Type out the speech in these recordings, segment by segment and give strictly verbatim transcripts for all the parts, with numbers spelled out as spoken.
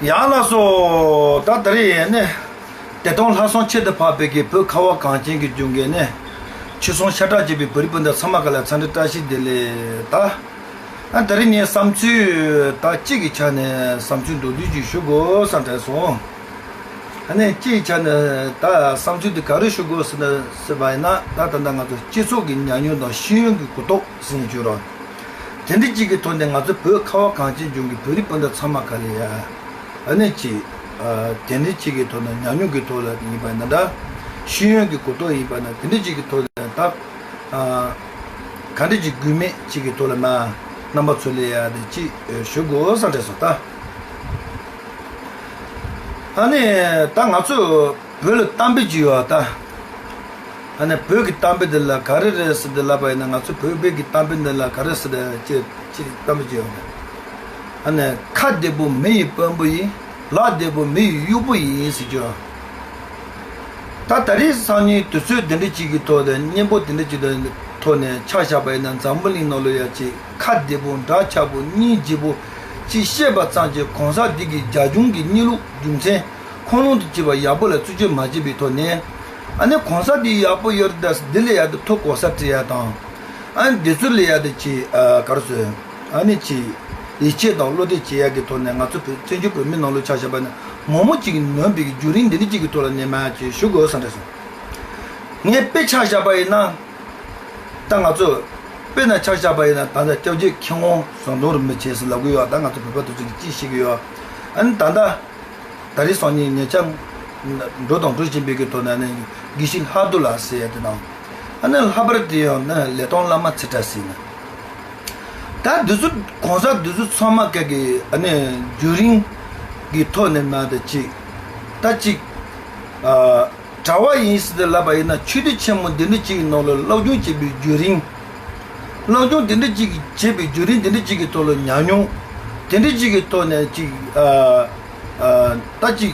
ཡང་ལགས་སོ། ད་ད་རེས་ནི་བདེ་སྟོང་ལྷ་སྲུང་ཁྱད་དུ་འཕགས་པའི་གི་བོད་ཁ་བ་གངས་ཅན་གྱི་ལྗོངས་ཀྱི་ནི་ཆོས་སྲུང་ཤ་ཁྲག་གཅིག་པའི་བོད་རིགས་སྤུན་ཟླ་ཚང་མ་ག་ལ་འཚམས་འདྲི་བཀྲ་ཤིས་བདེ་ལེགས། ད་ཨ་ད་རེས་ངའི་བསམ་ཚུལ་ད་གཅིག་གི་ཆ་ནས་བསམ་ཚུལ་མདོར་བསྡུས་ཅིག་ཞུ་དགོས་བསམ་དྲན་སོང་། ཨ་ནི་གཅིག་གི་ཆ་ནས་ད་བསམ་ཚུལ་འདི་ག་རེ་ཞུ་དགོས་ཟེར་ན་ཟེར་བ་ཡིན་ན། ད་ད་ལྟ་ང་ཚོ་སྤྱི་ཚོགས་ཀྱི་ཉམས་མྱོང་དང་ཤེས་ཡོན་གྱི་གོ་རྟོགས་ཟེར་ནས་བརྗོད་རོགས། དེ་འདྲ་གཅིག་གི་ཐོག་ནས་ང་ཚོ་བོད་ཁ་བ་གངས་ཅན་ལྗོངས་ཀྱི་བོད་རིགས་སྤུན་ཟླ་ཚང་མ་ག་ལ་ཡ། ཨ་ནི་ཅིག་ཨ་དེ་འདྲ་གཅིག་གི་ཐོག་ནས་ཉམས་མྱོང་གི་ཐོག་ལ་ཡིན་པ་ན་འདྲ། ཤེས་ཡོན་གྱི་གོ་རྟོགས་ཡིན་པ་ན་དེ་འདྲ་གཅིག་གི་ཐོག་ནས་ད་ཨ་ག་འདྲ་གཅིག་དགོས་མེད་གཅིག་གི་ཐོག་ལ་མ་རྣམ་པ་ཚོ་ལ་ཡ་དེ་གཅིག་ཞུ་དགོས་བསམ་དྲན་སོང་ད། ཨ་ནི་ད་ང་ཚོ་བོད་ལ་གཏམ་དཔེ་ཅིག་ཡོད་ད། ཨ་ནི་བོད་ཀྱི་གཏམ་དཔེ་འདི་ལ་ག་རེ་རེད་ཟེར་ཏེ་ལབ་པ་ཡིན་ན། ང་ཚོ་བོད་པའི་གི་གཏམ་དཔེ་འདི་ལ་ག་རེ་ཟེར་ཏེ་ཅེས་ཅེས་གཏམ་དཔེ་ཅིག་ཡོད་རེད། ཨ་ནི་ཁ་བདེ་པོ་མི་ཡི་དཔོན་པོ་ཡིན། ལག་བདེ་པོ་མི་ཡི་གཡོག་པོ་ཡིན་ཟེར་རྒྱུ། ད་ད་རེས་སང་ཉིན་དུས་ཚོད་འདི་འདྲ་ཅིག་གི་ཐོག་ལ་སྙན་པོ་འདི་འདྲ་ཅིག་གི་ཐོག་ནས་ཆ་བཞག་པ་ཡིན་ན། འཛམ་བུ་གླིང་ནང་ལ་ཡ་ཅིག་ཁ་བདེ་པོ་འདྲ་ཆགས་པོ་སྙིང་རྗེ་པོ་ཅིག་བཤད་པ་ཙམ་གྱིས་གང་ཟག་འདི་གི་རྒྱ་གཞུང་གི་གནས་ལུགས་རྒྱུ་མཚན་ཁུངས་ལུང་དུ་བྱས་པ་ཡག་པོ་ལ་བརྩི་བཅོས་མ་བྱས་པའི་ཐོག་ནས། ཨ་ནི་གང་ཟག་འདི་ཡག་པོ་ཡོད་རེད་ད་འདི་ལ་ཡ་དེ་ཐོ་གོ་ས་བྲིས་ཡ་དང་། ཨ་ནི་འདི་ཚོ་ལ་ཡ་དེ་ཅིག་ཨ་ག་རེ་ཟེར། ཨ་ནི་ཅིག་ཡིད་ཆེས་དང་བློ་གཏད་བྱེད་ཡ་གི་ཐོག་ནས་ང་ཚོ་བོད་བཙན་བྱོལ་བོད་མི་ནང་ལོགས་ཆ་བཞག་པ་ན་མང་མོ་ཅིག་ནོན་པའི་བརྒྱུད་རིམ་འདི་འདྲ་ཅིག་གི་ཐོག་ལ་ནས་མ་ཅིག་ཞུ་དགོས་བསམ་རེད་སོང་། ངས་དཔེ་ཆ་བཞག་པ་ཡིན་ན། ད་ང་ཚོ་དཔེར་ན་ཆ་བཞག་པ་ཡིན་ན། ད་ལྟ་སྐྱབས་རྗེ་མཁས་དབང་ཟམ་གདོང་རིན་པོ་ཆེ་ཟེར་ལབ་གི་ཡོད། ད་ང་ཚོ་བོད་པ་དེ་ཚོ་གིས་ཅི་ཤེས་ཀྱི་ཡོད། ཨ་ནི་ད་ལྟ་ད་རེས་སང་ཉིན་ཉེ་ཆར་འགྲོ་དང་འགྲོ་བཞིན་པའི་གི་ཐོག་ནས་ནི་དགེ་བཤེས་ལྷག་རྡོར་ལགས་ཟེར་ཡ་དེ་དང་། ཨ་ནི་ལྷག་པར་དེ་ཡང་ནི་ལེགས་མཐོང་བླ་མ་ཚེ་བཀྲ་ཟེར་ནི། ད་འདི་ཚོ་གང་ཟག་འདི་ཚོ་ཚང་མ་ག་གི་ཨ་ནི་བརྒྱུད་རིམ་གི་ཐོག་ནས་མ་ད་ཅིག་ད་ཅིག་ཨ། གྲྭ་བ་ཡིན་ཟེར་ཏེ་ལབ་པ་ཡིན་ན། ཆོས་སྡེ་ཆེན་མོ་འདི་འདྲ་གཅིག་གི་ནང་ལ་སློབ་སྦྱོང་བྱེད་པའི་བརྒྱུད་རིམ། སློབ་སྦྱོང་འདི་འདྲ་གཅིག་གི་བྱེད་པའི་བརྒྱུད་རིམ། འདི་འདྲ་གཅིག་གི་ཐོག་ལ་ཉམས་མྱོང་དེ་འདྲ་གཅིག་གི་ཐོག་ནས་ཅིག་ཨ་ཨ་ད་ཅིག་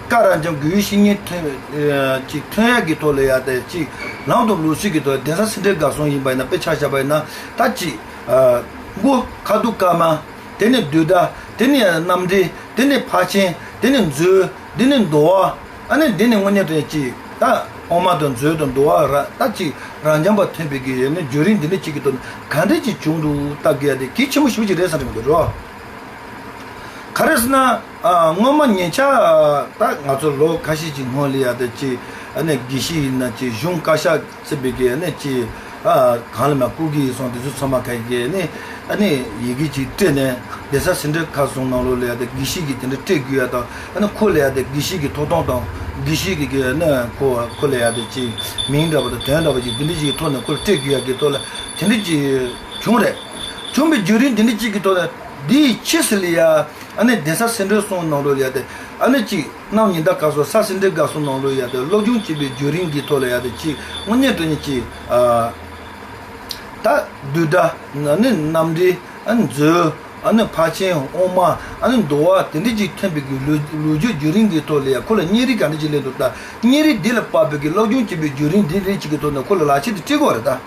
བཀའ་རབ་འབྱམས་དགེ་བའི་བཤེས་གཉེན་ཐོན་ཨ་ཅིག་ཐོན་ཡག་གི་ཐོག་ལ་ཡ་དེ་ཅིག་ལམ་དང་ལུགས་སྲོལ་གྱི་ཐོག་གདན་ས་སེ་འབྲས་དགའ་གསུམ་ཡིན་པ་ཡིན་ན། དཔེ་ཆ་བཞག་པ་ཡིན་ན་ད་ཅིག་ཨ་མགོ་ཁ་ཐུག་བཀའ་མ། དེ་ནས་བསྡུས་གྲྭ། དེ་ནས་རྣམ་འགྲེལ། དེ་ནས་ཕར་ཕྱིན། དེ་ནས་མཛོད། དེ་ནས་འདུལ་བ། ཨ་ནི་འདི་ནི་དངོས་གནས་དྲན་ཅིག་ད་དབུ་མ་དང་མཛོད་དང་འདུལ་བ་ར་ད་ཅིག་རབ་འབྱམས་པ་ཐོན་པའི་གི་ནི་བརྒྱུད་རིམ་འདི་འདྲ་ཅིག་གི་ཐོག་ནས་ག་འདྲ་ཅིག་བྱུང་འདུག་ལྟ་དགོས་ཡ་དེ་གལ་ཆེན་པོ་ཞེ་པོ་ཅིག་རེད་བསམ་གྱི་འདུག་རོ། ག་རེ་ཟེར་ན། ཨ་སྔོན་མ་ཉེ་ཆར་ད་ང་ཚོ་ལོ་ཁ་ཤས་ཅིག་སྔོན་ལ་ཡ་དེ་ཅིག་ཨ་ནི་དགེ་བཤེས་ཡིན་ན་ཅིག་གཞུང་བཀའ་ཤག་བརྩིས་པའི་གི་ཨ་ནི་ཅིག་ཨ་གང་ལ་མ་སྐུ་སྒེར་སོང་དེ་ཚོ་ཚང་མ་ག་གི་ཨ་ནི་ཨ་ནི་ཡི་གེ་ཅིག་སྤྲད་ནས་གདན་ས་སེ་འབྲས་དགའ་གསུམ་ནང་ལོགས་ལ་ཡ་དེ་དགེ་བཤེས་ཀྱི་དེ་འདྲ་སྤྲད་དགོས་ཡ་དང་། ཨ་ནི་ཁོ་ལ་ཡ་དེ་དགེ་བཤེས་ཀྱི་ཐོབ་ཐང་དང་དགེ་བཤེས་ཀྱི་གི་ཨ་ནི་ཁོ་ཁོ་ལ་ཡ་དེ་ཅིག་མིང་འདྲ་པོ་དང་དོན་འདྲ་པོ་ཅིག་དེ་འདྲ་ཅིག་གི་ཐོག་ནས་ཁོ་ལ་སྤྲད་དགོས་ཡ་གི་ཐོག་ལ་དེ་འདྲ་ཅིག་བྱུང་རེད། བྱུང་བའི་བརྒྱུད་རིམ་དེ་འདྲ་ཅིག་གི་ཐོག་ལ་འདིའི་ཕྱིས་སུ་ལ་ཡ། ཨ་ནི་གདན་ས་སེ་འབྲས་གསུམ་ནང་ལོགས་ལ་ཡ་དེ་ཨ་ནི་ཅིག་གནམ་ཉི་ཟླ་སྐར་གསུམ་ས་སེ་འབྲས་དགའ་གསུམ་ནང་ལོགས་ཡ་དེ་སློབ་སྦྱོང་བྱེད་པའི་བརྒྱུད་རིམ་གྱི་ཐོག་ལ་ཡ་དེ་ཅིག་དངོས་གནས་དྲང་གནས་ཅིག་ཨ་ད་བསྡུས་གྲྭ། ཨ་ནི་རྣམ་འགྲེལ། ཨ་ནི་མཛོད། ཨ་ནི་ཕར་ཕྱིན། དབུ་མ། ཨ་ནི་འདུལ་བ་དེ་འདྲ་ཅིག་ཐོན་པའི་གི་ལོ་ལོ་རྒྱུས་བརྒྱུད་རིམ་གྱི་ཐོག་ལ་ཡ་ཁོ་ལ་བརྙན་རིས་ག་འདྲ་ཅིག་སླེབས་འདུག་ད་བརྙན་རིས་འདི་ལ་དཔག་པའི་གི་སློབ་སྦྱོང་བྱེད་པའི་བརྒྱུད་རིམ་འདི་འདྲ་ཅིག་གི་ཐོག་ནས་ཁོ་ལ་ལག་ཁྱེར་དེ་སྤྲད་དགོས་རེད་ད།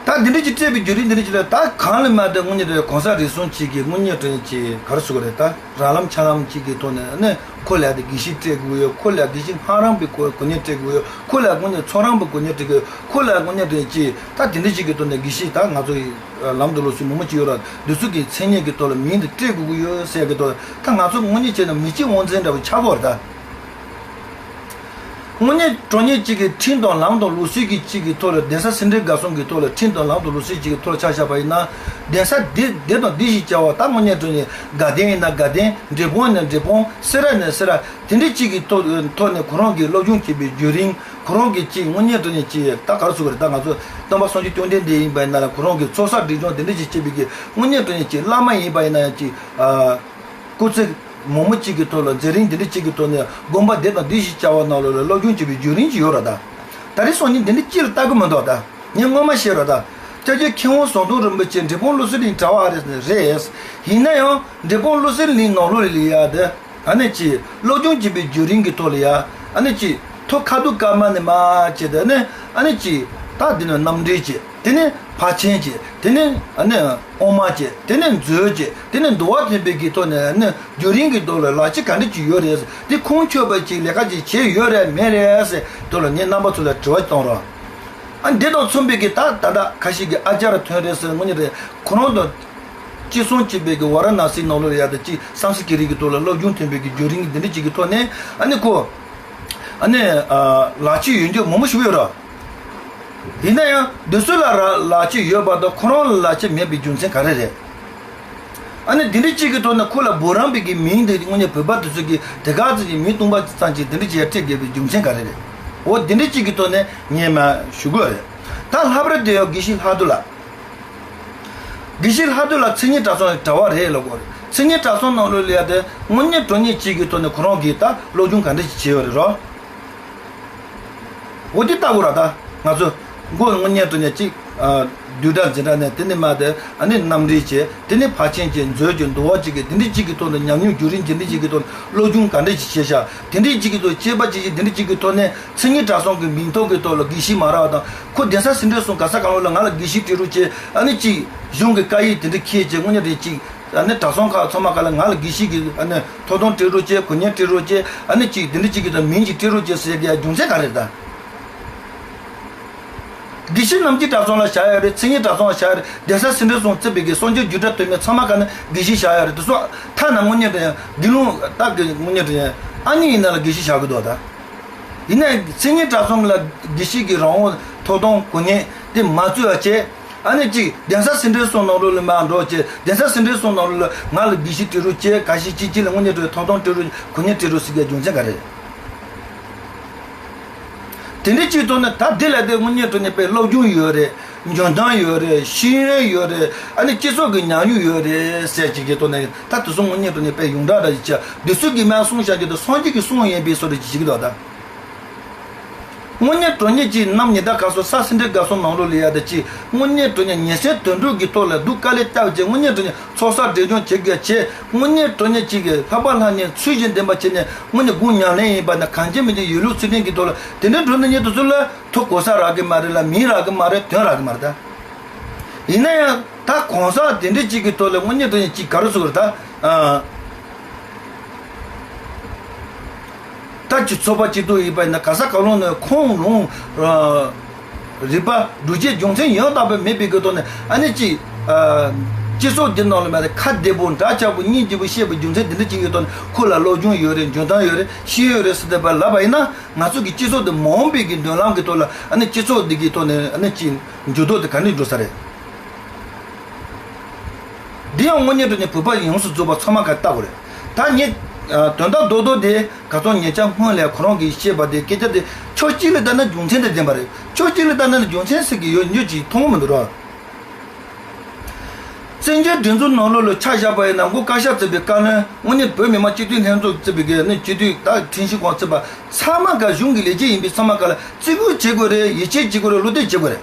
ད་འདི་འདྲ་ཅིག་སྤྲད་པའི་བརྒྱུད་རིམ་འདི་འདྲ་ཅིག་ལ་ད་གང་ལ་མ་ད་དངོས་གནས་དྲང་གནས་གང་ཟག་རེ་ཟུང་གཅིག་གིས་དངོས་གནས་དྲང་གནས་ཅིག་ག་རེ་ཟེར་དགོས་རེད། ད་རང་ལམ་ཆ་ལམ་གཅིག་གི་ཐོག་ནས་ནི་ཁོ་ལ་ཡ་དེ་དགེ་བཤེས་སྤྲད་དགོས་ཡོད། ཁོ་ལ་ཡ་དགེ་བཤེས་སྔགས་རམས་པའི་གོ་གོ་གནས་སྤྲད་དགོས་ཡོད། ཁོ་ལ་ཡ་དངོས་གནས་ཚོགས་རམས་པའི་གོ་གནས་སྤྲད་དགོས་ཡོད། ཁོ་ལ་ཡ་དངོས་གནས་དྲང་གནས་ཅིག་ད་དེ་འདྲ་ཅིག་གི་ཐོག་ནས་དགེ་བཤེས་ད་ང་ཚོ་ཡི་ལམ་དུ་ལོ་སུ་མང་པོ་ཅིག་ཡོད་ར། འདི་ཚོ་གི་མཚན་སྙན་གྱི་ཐོག་ལ་མིང་དེ་སྤྲད་དགོས་ཀྱི་ཡོད་ཟེར་ཡ་གི་ཐོག་ད་ང་ཚོ་དངོས་གནས་བྱས་ན་མི་གཅིག་དབང་འཛིན་འདྲ་བོ་ཆགས་དགོས་རེད་ད། དངོས་གནས་དྲང་གནས་གཅིག་གི་ཁྲིམས་དང་ལམ་དང་ལུགས་སྲོལ་གྱི་གཅིག་གི་ཐོག་ལ། གདན་ས་སེ་འབྲས་དགའ་གསུམ་གྱི་ཐོག་ལ་ཁྲིམས་དང་ལམ་དང་ལུགས་སྲོལ་གཅིག་གི་ཐོག་ལ་ཆ་བཞག་པ་ཡིན་ན། གདན་ས་འདི་འདི་དང་འདི་ཞེས་བྱ་བ་ད་དངོས་གནས་དྲང་གནས་དགའ་ལྡན་ཡིན་ན་དགའ་ལྡན། འབྲས་སྤུངས་ཡིན་ན་འབྲས་སྤུངས། སེ་ར་ཡིན་ན་སེ་ར། དེ་འདྲའི་གཅིག་གི་ཐོག་ཐོག་ནས་ཁོ་རང་གི་སློབ་སྦྱོང་བྱེད་པའི་བརྒྱུད་རིམ། ཁོ་རང་གི་གཅིག་དངོས་གནས་དྲང་གནས་གཅིག་ད་ག་རེ་ཟེར་དགོས་རེད། ད་ང་ཚོ་སྟོན་པ་སངས་རྒྱས་བཅོམ་ལྡན་འདས་ཡིན་པ་ཡིན་ན་ལ་ཁོ་རང་གི་ཚོགས་བསགས་སྒྲིབ་སྦྱོང་དེ་འདྲ་ཅིག་བྱེད་པའི་གི་དངོས་གནས་དྲང་གནས་གཅིག་བླ་མ་ཡིན་པ་ཡིན་ན་ཡང་གཅིག་ཨ། སྐུ་ཚེ་མང་པོ་གཅིག་གི་ཐོག་ལ་མཛད་རིམ་འདི་འདྲ་གཅིག་གི་ཐོག་ནས་དགོན་པ་འདི་དང་འདི་ཞེས་བྱ་བ་ནང་ལོགས་ལ་སློབ་སྦྱོང་བྱེད་པའི་བརྒྱུད་རིམ་ཅིག་ཡོད་ར། ད་ད་རེས་སང་ཉིན་འདི་འདྲ་ཅིག་ལ་ལྟ་གི་མི་འདུག་ད་ངས་སྔོན་མ་བཤད་ར། ད་སྐྱབས་རྗེ་མཁས་དབང་ཟམ་གདོང་རིན་པོ་ཆེ་འབྲས་སྤུངས་བློ་གསལ་གླིང་གྲྭ་བ་རེད་རེད། ཡིན་ན་ཡང་འབྲས་སྤུངས་བློ་གསལ་གླིང་ནང་ལོགས་ལ་ཡ་དེ་ཨ་ནི་ཅིག་སློབ་སྦྱོང་བྱེད་པའི་བརྒྱུད་རིམ་གྱི་ཐོག་ལ་ཡ་ཨ་ནི་ཅིག་ཐོག་ཁ་ཐུག་སྐར་མ་ནས་མ་བྱས་ཏེ་ནི་ཨ་ནི་ཅིག་ ད་འདི་ནས་རྣམ་འགྲེལ་བྱས། དེ་ནས་ཕར་ཕྱིན་བྱས། དེ་ནས་ཨ་ནི་དབུ་མ་བྱས། དེ་ནས་མཛོད་བྱས། དེ་ནས་འདུལ་བ་ཐེག་པའི་གི་ཐོག་ནས་ཨ་ནི་རྒྱུན་རིང་གི་ཐོག་ལ་ལག་ཁྱེར་ག་འདྲ་ཅིག་ཡོད་རེད། དེ་ཁུངས་འཁྱོལ་བ་ཅིག་ལས་ཀ་ཅིག་བྱས་ཡོད་རེད་མེད་རེད་ཟེར་ཐོག་ལ་ངས་རྣམ་པ་ཚོ་ལ་དྲི་བ་གཏོང་རོགས། ཨ་འདི་དང་མཚུངས་པའི་གི་ད་ད་ལྟ་ཁ་ཤས་ཀྱི་ཨ་ཅར་ཐོན་རེད་ཟེར་དངོས་གནས་རེད། ཁོ་རང་དང་གཅིག་མཚུངས་བྱས་པའི་གི་ཝཱ་ར་ཎ་སིའི་ནང་ལོགས་ལ་ཡ་ད་ཅིག་སཾ་སྐྲྀ་ཏ་གི་ཐོག་ལ་སློབ་སྦྱོང་ཐོན་པའི་གི་རྒྱུན་རིང་གི་འདི་འདྲ་ཅིག་གི་ཐོག་ནས་ཨ་ནི་ཁོ་ཨ་ནི་ཨ་ལག་ཁྱེར་ཡོད་རྒྱུ་མང་པོ་ཞིག་ཡོད་ར། ཡིན་ན་ཡང་འདི་ཚོ་ལ་ར་ལག་ཁྱེར་ཡོད་པ་དང་ཁོ་རང་ལ་ལག་ཁྱེར་མེད་པའི་རྒྱུ་མཚན་ག་རེ་རེད། ཨ་ནི་འདི་འདྲ་གཅིག་གི་ཐོག་ནས་ཁོ་ལ་འབུམ་རམས་པའི་གི་མིང་དེ་དངོས་གནས་བོད་པ་དེ་ཚོ་གི་དེ་ག་ཚོད་ཀྱི་མིང་སྟོང་པ་ཙམ་གྱིས་འདི་འདྲ་བྱས་སྤྲད་དགོས་པའི་རྒྱུ་མཚན་ག་རེ་རེད། འོ་འདི་འདྲ་གཅིག་གི་ཐོག་ནས་ངས་མ་ཞུ་དགོས་རེད། ད་ལྷག་པར་དུ་ཡང་དགེ་བཤེས་ལྷག་རྡོར་ལགས། དགེ་བཤེས་ལྷག་རྡོར་ལགས་མཚན་ཉིད་གྲྭ་ཚང་གྲྭ་བ་རེད་ལབ་དགོས་རེད། མཚན་ཉིད་གྲྭ་ཚང་ནང་ལོགས་ལ་ཡ་དེ་དངོས་གནས་དྲང་གནས་གཅིག་གི་ཐོག་ནས་ཁོ་རང་གིས་ད་སློབ་སྦྱོང་ག་འདྲ་ཞིག་བྱས་ཡོད་རེད་རོ། འོ་འདི་ལྟ་བུ་ར་ད་ང་ཚོ་མགོ་དངོས་གནས་དྲང་གནས་གཅིག་ཨ། བསྡུས་གྲྭ་འཛིན་གྲྭ་ནས་དེ་ནས་མ་དེ་ཨ་ནི་རྣམ་འགྲེལ་བྱས། དེ་ནས་ཕར་ཕྱིན་བྱས། མཛོད་ཀྱི་འདུལ་བ་གཅིག་གི་དེ་འདྲ་གཅིག་གི་ཐོག་ནས་ཉམས་མྱོང་རྒྱུན་རིང་དེ་འདྲ་གཅིག་གི་ཐོག་ནས་སློབ་སྦྱོང་ག་འདྲ་ཞིག་བྱས་ཤག་དེ་འདྲ་གཅིག་གི་ཐོག་དཔྱད་པ་བྱས་བྱས་དེ་འདྲ་གཅིག་གི་ཐོག་ནས་མཚན་ཉིད་གྲྭ་ཚང་གི་མིང་ཐོག་གི་ཐོག་ལ་དགེ་བཤེས་མ་རག་དང་ཁོ་གདན་ས་སེ་འབྲས་གསུམ་ག་ས་གང་ལ་ང་ལ་དགེ་བཤེས་སྤྲད་རོགས་བྱས། ཨ་ནི་གཅིག་གཞུང་གི་བཀའ་ཡིག་དེ་འདྲ་འཁྱེར་བྱས་དངོས་གནས་དེ་གཅིག་ཨ་ནི་གྲྭ་ཚང་ཁག་ཚང་མ་ག་ལ་ང་ལ་དགེ་བཤེས་ཀྱི་ཨ་ནི་ཐོབ་ཐང་སྤྲད་རོགས་བྱས། གོ་གནས་སྤྲད་རོགས་བྱས། ཨ་ནི་གཅིག་དེ་འདྲ་གཅིག་གི་དང་མིང་གཅིག་སྤྲད་རོགས་བྱས་ཟེར་གྱི་རྒྱུ་མཚན་ག་རེ་རེད་ད། དགེ་བཤེས་རྣམ་རྒྱལ་གྲྭ་ཚང་ལ་བཞག་ཡོད་རེད། མཚན་ཉིད་གྲྭ་ཚང་ལ་བཞག་ཡོད་རེད། གདན་ས་སེ་འབྲས་གསུམ་གཙོས་པའི་གི་གསང་སྤྱོད་བརྒྱུད་གྲྭ་དོན་མེད་ཚང་མ་ག་ནས་དགེ་བཤེས་བཞག་ཡོད་རེད། དེ་ཚོ་ཐ་ན་དངོས་གནས་དེ་དགེ་སློང་སྟག་གི་དངོས་གནས་དེ་ཨ་ནི་ཡིན་ན་ལ་དགེ་བཤེས་བཞག་གི་འདུག་ད། ཡིན་ན་མཚན་ཉིད་གྲྭ་ཚང་ལ་དགེ་བཤེས་ཀྱི་རང་དབང་ཐོབ་ཐང་གོ་གནས་དེ་མ་རྩོད་པ་བྱས། ཨ་ནི་གཅིག་གདན་ས་སེ་འབྲས་གསུམ་ནང་ལོགས་ལ་མར་འགྲོ་བྱས། གདན་ས་སེ་འབྲས་གསུམ་ནང་ལོགས་ལ་ང་ལ་དགེ་བཤེས་སྤྲད་རོགས་བྱས། ག་ཤེད་ཅིག་ཅིག་ལ་དངོས་གནས་སྤྲད་ཐོབ་ཐང་སྤྲད་རོགས་གོ་གནས་སྤྲད་རོགས་ཟེར་གྱི་རྒྱུ་མཚན་ག་རེ་རེད། དེ་འདྲའི་གཅིག་ཐོག་ནས་ད་འདི་ལ་དེ་དངོས་གནས་དྲང་གནས་དཔེ་སློབ་སྦྱོང་ཡོད་རེད། འཇོན་ཐང་ཡོད་རེད། ཤེས་ཡོན་ཡོད་རེད། ཨ་ནི་སྤྱི་ཚོགས་ཀྱི་ཉམས་མྱོང་ཡོད་རེད་ཟེར་གྱི་གི་ཐོག་ནས་ད་དེ་ཚོ་དངོས་གནས་དྲང་གནས་དཔེ་ཡོངས་གྲགས་འདྲ་ཞིག་ཆགས། དེ་ཚོ་གི་མར་གསུངས་བཞག་རྒྱུ་དེ་སངས་རྒྱས་ཀྱི་གསུང་ཡིན་པའི་བཟོ་འདྲ་ཅིག་བྱེད་ཀྱི་འདུག་ད། དངོས་གནས་དྲང་གནས་ཀྱི་གནམ་ཉི་ཟླ་སྐར་གསུམ་ས་སེ་འབྲས་དགའ་གསུམ་ནང་ལོགས་ལ་ཡ་ད་ཅིག་དངོས་གནས་དྲང་གནས་ཉིན་མཚན་དུས་དྲུག་གི་ཐོག་ལ་སྡུག་དཀའ་ལས་བཏབ་བྱས་དངོས་གནས་དྲང་གནས་ཚོགས་བསགས་འབྲས་ལྗོངས་བྱེད་དགོས་བྱས། དངོས་གནས་དྲང་གནས་ཅིག་གི་ལྷག་པ་ལྷག་གཉིས་ཚུལ་བཞིན་ལྡན་པ་བྱས་ནས་དངོས་གནས་སྒོ་ཉམས་ལེན་ཡིན་པ་ན་གང་ཅི་མི་ཅི་ཡོད་ལུགས་ཚུལ་ལྡན་གྱི་ཐོག་ལ་དེ་འདྲའི་འགྲོ་ན་ཉེ་དུ་ཚོ་ལ་ཐུགས་གོ་ས་རག་གི་མ་རེད་ལ་མིང་རག་གི་མ་རེད། དོན་རག་གི་མ་རེད་ད། ཡིན་ན་ཡང་ད་གང་ཟག་དེ་འདྲ་ཅིག་གི་ཐོག་ལ་དངོས་གནས་དྲང་གནས་ཅིག་ག་རེ་ཟེར་དགོས་རེད་ད། ཨ། ད་ཅི་ཚོགས་པ་སྐྱིད་སྡུག་ཡིན་པ་ཡིན་ན་ག་ས་ག་ལོང་ནས་ཁོང་ལུང་རིག་པ་སྒྲུབ་བྱེད་རྒྱུ་མཚན་ཡང་དག་པ་མེད་པའི་གི་ཐོག་ནས་ཨ་ནི་ཅིག་སྤྱི་ཚོགས་འདི་ནང་ལ་མ་རེད། ཁ་བདེ་པོ་འདྲ་ཆགས་པོ་སྙིང་རྗེ་པོ་བཤད་པའི་རྒྱུ་མཚན་འདི་འདྲ་ཅིག་གི་ཐོག་ནས་ཁོ་ལ་སློབ་སྦྱོང་ཡོད་རེད། འཇོན་ཐང་ཡོད་རེད། ཤེས་ཡོན་ཡོད་རེད་ཟེར་ཏེ་པ་ལབ་པ་ཡིན་ན་ང་ཚོ་གི་སྤྱི་ཚོགས་འདི་མ་འོངས་པའི་གི་མདུན་ལམ་གི་ཐོག་ལ་ཨ་ནི་སྤྱི་ཚོགས་འདི་གི་ཐོག་ནས་ཨ་ནི་ཅིག་འགྱུར་ལྡོག་དེ་ག་འདྲ་འགྲོ་ས་རེད། འདི་ཡང་དངོས་གནས་དྲང་གནས་བོད་པ་ཡོངས་སུ་རྫོགས་པ་ཚང་མ་ག་ལྟ་བུ་རེད། ད་ངས་དོན་དག་རྡོག་རྡོག་དེ་ག་ཚོད་ཉེ་ཆར་སྔོན་ལ་ཁོ་རང་གིས་བཤད་པ་དེ་སྐད་ཆ་དེ་ཕྱོགས་གཅིག་ལ་ལྟ་ན་རྒྱུ་མཚན་དེ་ལྡན་པ་རེད། ཕྱོགས་གཅིག་ལ་ལྟ་ན་རྒྱུ་མཚན་ཟེར་གྱི་ཡོད་ཉོ་ཅིག་མཐོང་གི་མི་འདུག་ར། བཙན་བྱོལ་སྒྲིག་འཛུགས་ནང་ལོགས་ལ་ཆ་བཞག་པ་ཡིན་ན་མགོ་བཀའ་ཤག་བརྩིས་པའི་བཀའ་བློན་དངོས་གནས་བོད་མི་མང་སྤྱི་འཐུས་ལྷན་ཚོགས་བརྩིས་པའི་གི་ནི་སྤྱི་འཐུས་ད་ཁྲིམས་ཞིབ་ཁང་བརྩིས་པ་ཚང་མ་ག་གཞུང་གི་ལས་བྱེད་ཡིན་པའི་ཚང་མ་ག་ལ་བརྩི་བཀུར་བྱེད་དགོས་རེད། ཡིད་ཆེས་བྱེད་དགོས་རེད། བློ་གཏད་བྱེད་དགོས་རེད།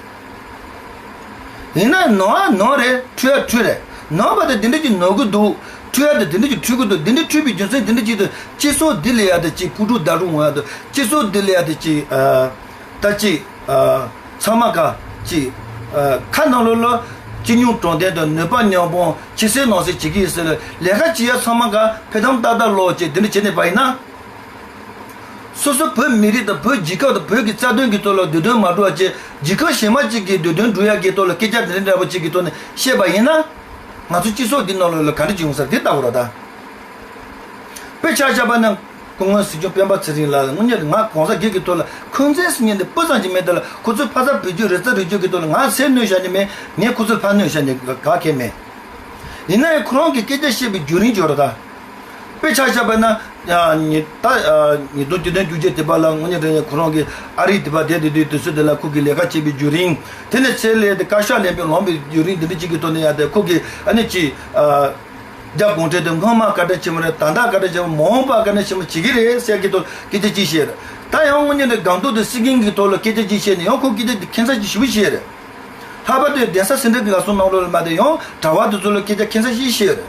ཡིན་ན་ནོར་བ་ནོར་རེད། འཁྲུལ་བ་འཁྲུལ་རེད། ནོར་བ་དེ་དེ་འདྲ་ཅིག་ནོར་གི་འདུག་འཁྲུལ་བ་དེ་དེ་འདྲ་ཅིག་འཁྲུལ་གི་འདུག་འདི་འདྲ་འཁྲུལ་པའི་རྒྱུ་མཚན་དེ་འདྲ་ཅིག་ཏུ་སྤྱི་ཚོགས་འདི་ལ་ཡ་དེ་ཅིག་སྤུ་གྲུ་བརྡབ་རུ་འོང་ཡ་དུ་སྤྱི་ཚོགས་འདི་ལ་ཡ་དེ་ཅིག་ཨ་ད་ཅིག་ཨ་ཚང་མ་ག་ཅིག་ཨ་ཁ་ནང་ལོགས་ལ་ཅི་ཉུང་དྲང་བདེན་དང་ནུས་པ་མཉམ་སྤུངས་ཕྱི་གསལ་ནང་གསལ་བྱེད་ཀྱི་ཡིན་ཟེར་ལས་ཀ་བྱེད་ཡ་ཚང་མ་ག་ཕེ་ཐམ་ཏག་ཏག་ལོག་ཅིག་དེ་འདྲ་བྱེད་ནས་པ་ཡིན་ན། སོ་སོ་བོད་མི་རིགས་དང་བོད་རྒྱལ་ཁབ་དང་བོད་ཀྱི་རྩ་དོན་གྱི་ཐོག་ལ་འདོད་དོན་མ་འགྲུབ་པ་བྱས། རྒྱལ་ཁབ་གཞན་མ་གཅིག་གི་འདོད་དོན་སྒྲུབ་ཡག་གི་ཐོག་ལ་སྐད་ཆ་འདི་འདྲ་འདྲ་པོ་གཅིག་གི་ཐོག་ནས་བཤད་པ་ཡིན་ན། ང་ཚོ་སྤྱི་ཚོགས་འདི་ནང་ལོགས་ལ་ག་འདྲ་ཅིག་ཡོང་ས་རེད་དེ་ལྟ་བུ་ར་ད། དཔེ་ཆ་བཞག་པ་ན། སྐུ་ངོ་སྲིད་སྐྱོང་སྤེན་པ་ཚེ་རིང་ལགས་དངོས་གནས་ང་གོང་ས་རྒྱལ་གྱི་ཐོག་ལ་འཁོན་འཛིན་ཟེར་མཁན་འདི་སྤུ་ཙམ་ཅིག་མེད་དེ་ལ་ཁོ་ཚོས་ཕ་ས་བོད་བརྒྱུད་རིག་རྩལ་རིག་བརྒྱུད་ཀྱི་ཐོག་ལ་ང་ཚེ་གནོད་བྱ་ནི་མེད། ངས་ཁོ་ཚོར་ཕར་གནོད་བྱ་ནི་ག་གེ་མེད། ཡིན་ན་ཡང་ཁོ་རང་གི་སྐད་ཆ་བཤད་པའི་བརྒྱུད་རིམ་འབྱོར་ར་ད། དཔེ་ཆ་བཞག་པ་ན། ཉི་ད་ཉི་སྟོང་བརྒྱད་བརྒྱ་བརྒྱད་ཅུ་དེ་པ་ལ་དངོས་གནས་དྲང་གནས་ཁོ་རང་གི་ཨ་རི་དེ་པ་བསྡད་དེ་དུས་དུས་ཚོད་དེ་ལ་ཁོ་གི་ལས་ཀ་བྱེད་པའི་བརྒྱུད་རིམ། དེ་ནས་ཚེ་ལས་དེ་བཀའ་ཤག་ལེན་པའི་ལོང་པའི་བརྒྱུད་རིམ་འདི་འདྲ་གཅིག་གི་ཐོག་ནས་ཡ་དེ་ཁོ་གི་ཨ་ནི་ཅི། རྒྱ་གུང་ཁྲན་དེ་སྔོན་མ་བཀའ་དྲིན་ཆེན་པོ་རེད། ད་ལྟ་བཀའ་དྲིན་ཆེན་པོ་མ་འོངས་པ་བཀའ་དྲིན་ཆེན་པོ་བྱེད་ཀྱི་རེད་ཟེར་གྱི་ཐོག་སྐད་ཆ་ཅིག་བཤད་རེད། ད་ཡང་དངོས་གནས་དྲང་གནས་སྒང་ཏོག་དེ་སྲིད་འགན་གྱི་ཐོག་ལ་སྐད་ཆ་ཅིག་བཤད་ནས་ཡང་ཁོ་སྐད་ཆ་དེ་ཁྱད་མཚར་ཅིག་ཞེ་པོ་བཤད་རེད། ལྷག་པར་དུ་གདན་ས་སེ་འབྲས་དགའ་གསུམ་ནང་ལོགས་ལ་མ་དེ་ཡང་གྲྭ་བ་དེ་ཚོ་ལ་སྐད་ཆ་ཁྱད་མཚར་ཞིག་བཤད་རེད།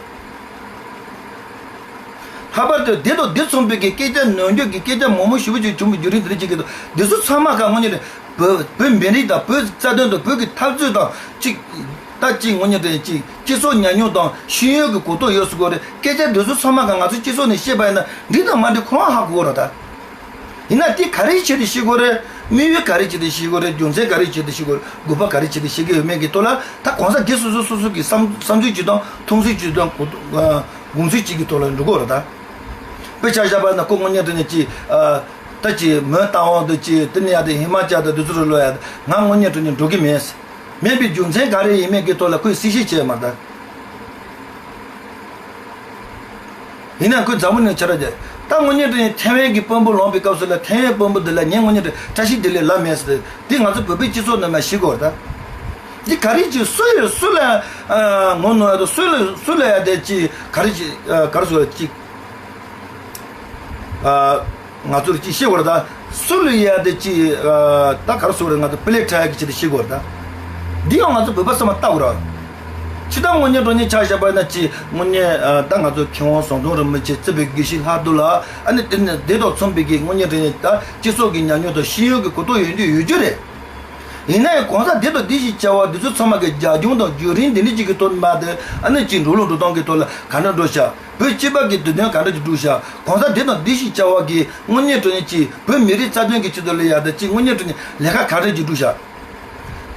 ལྷག་པར་དུ་འདི་དང་འདི་མཚུངས་པའི་གི་སྐད་ཆ་ནོར་འགྱུར་གྱི་སྐད་ཆ་མང་པོ་ཞེ་པོ་ཅིག་བྱུང་བའི་བརྒྱུད་རིམ་འདི་འདྲ་ཅིག་གི་འདུག་འདི་ཚོ་ཚང་མ་ག་དངོས་གནས་བོད་བོད་མི་རིགས་དང་བོད་རྩ་དོན་དང་བོད་ཀྱི་འཐབ་རྩོད་དང་གཅིག་ད་གཅིག་དངོས་གནས་དྲང་གནས་གཅིག་སྤྱི་ཚོགས་ཉམས་མྱོང་དང་ཤེས་ཡོན་གྱི་གོ་རྟོགས་ཡོད་ཟེར་དགོས་རེད། སྐད་ཆ་འདི་ཚོ་ཚང་མ་ག་ང་ཚོ་སྤྱི་ཚོགས་ནས་བཤད་པ་ཡིན་ན་འགྲིག་དང་མ་འགྲིག་ཁོ་རང་ཧ་གོ་གི་རེད་ད། ཡིན་ན་དེ་ག་རེའི་ཆེད་དུ་བཤད་དགོས་རེད། དམིགས་ཡུལ་ག་རེའི་ཆེད་དུ་བཤད་དགོས་རེད། རྒྱུ་མཚན་ག་རེའི་ཆེད་དུ་བཤད་དགོས་རེད། དགོས་པ་ག་རེའི་ཆེད་དུ་བཤད་ཀྱི་ཡོད་མེད་ཀྱི་ཐོག་ལ་ད་གང་ཟག་སྒེར་སོ་སོ་སོ་སོ་གི་བསམ་བསམ་ཚུལ་གཅིག་དང་མཐོང་ཚུལ་གཅིག་དང་དགོངས་ཚུལ་གཅིག་གི་ཐོག་ལ་འགྲོ་དགོས་རེད་ད། དཔེ་ཆ་བཞག་པ་ན་ཁོ་དངོས་གནས་དྲང་གནས་ཀྱི་ད་ཀྱི་མོན་རྟ་དབང་དུ་ཀྱི་དེ་ནས་ཡར་དེ་ཧི་མ་ཅལ་དང་དེ་ཚོ་རུ་ལོ་ཡ་ང་དངོས་གནས་དྲང་གནས་འགྲོ་གི་མེད། མེད་པའི་རྒྱུ་མཚན་ག་རེ་ཡིན་མེད་ཀྱི་ཐོག་ལ་ཁོས་གསལ་བཤད་བྱས་མ་རེད་ད། ཡིན་ནའང་ཁོས་འཛམ་བུ་གླིང་ཁྱེད་རང་རྒྱལ་ད་དངོས་གནས་དྲང་གནས་ཐའེ་ཝན་གྱི་དཔོན་པོ་ལངས་པའི་སྐབས་སུ་ལ་ཐའེ་ཝན་དཔོན་པོ་འདི་ལ་ངས་དངོས་གནས་དྲང་བཀྲ་ཤིས་བདེ་ལེགས་ལབ་མེད་ཟེར། འདི་ང་ཚོ་བོད་པའི་སྤྱི་ཚོགས་ནང་མ་ཤེས་དགོས་རེད་ད། འདི་ག་རེ་ཅིག་སུ་ཡིས་སུ་ལ་ངོ་གནོང་ཡ་དང་སུ་ལ་སུ་ལ་ཡ་དེ་ཅིག་ག་རེ་ཅིག་ག་རེ་ཟེར་ཅིག་ང་ཚོར་ཅིག་ཤེས་དགོས་རེད་ད། སུ་ལ་ཡ་དེ་ཅིག་ད་ག་རེ་ཟེར་རེད། ང་ཚོ་པི་ལེ་ཁྲ་ཡ་གི་ཆེད་དུ་ཤེས་དགོས་རེད་ད། འདི་ཡང་ང་ཚོ་བོད་པ་ཚང་མ་ལྟ་དགོས་རེད། ཕྱི་ལྟར་དངོས་གནས་དྲང་གནས་ཆ་བཞག་པ་ན་ཅིག་དངོས་གནས་ད་ང་ཚོ་མཁས་དབང་ཟམ་གདོང་རིན་པོ་ཆེ་བརྩེགས་པའི་དགེ་བཤེས་ལྷག་འདུག་ལ། ཨ་ནི་དེ་ནི་དེ་དང་མཚུངས་པའི་གི་དངོས་གནས་དྲང་གནས་ད་སྤྱི་ཚོགས་ཀྱི་ཉམས་མྱོང་དང་ཤེས་ཡོན་གྱི་གོ་རྟོགས་ཡོད་རྒྱུ་ཡོད་རྒྱུ་རེད། ཡིན་ན་ཡང་གང་ཟག་དེ་དང་དེ་ཞིག་བྱ་བ་འདི་ཚོ་ཚང་མ་གི་རྒྱབ་ལྗོངས་དང་བརྒྱུད་རིམ་འདི་འདྲ་ཅིག་གི་ཐོག་མ་དེ་ཨ་ནི་ཅིག་འགྲོ་ལུགས་འགྲོ་སྟངས་ཀྱི་ཐོག་ལ་ག་འདྲ་འགྲོ་བྱ། བོད་སྤྱི་པ་གི་དུས་དོན་ག་འདྲ་ཅིག་སྒྲུབ་བྱ། གང་ཟག་དེ་དང་དེ་ཞིག་བྱ་བ་གི་དངོས་གནས་དྲང་གནས་ཀྱི་བོད་མི་རིགས་རྩ་དོན་གྱི་ཆེད་དུ་ལ་ཡ་ད་ཅིག་དངོས་གནས་དྲང་གནས་ལས་ཀ་ག་འདྲ་ཅིག་སྒྲུབ་བྱ།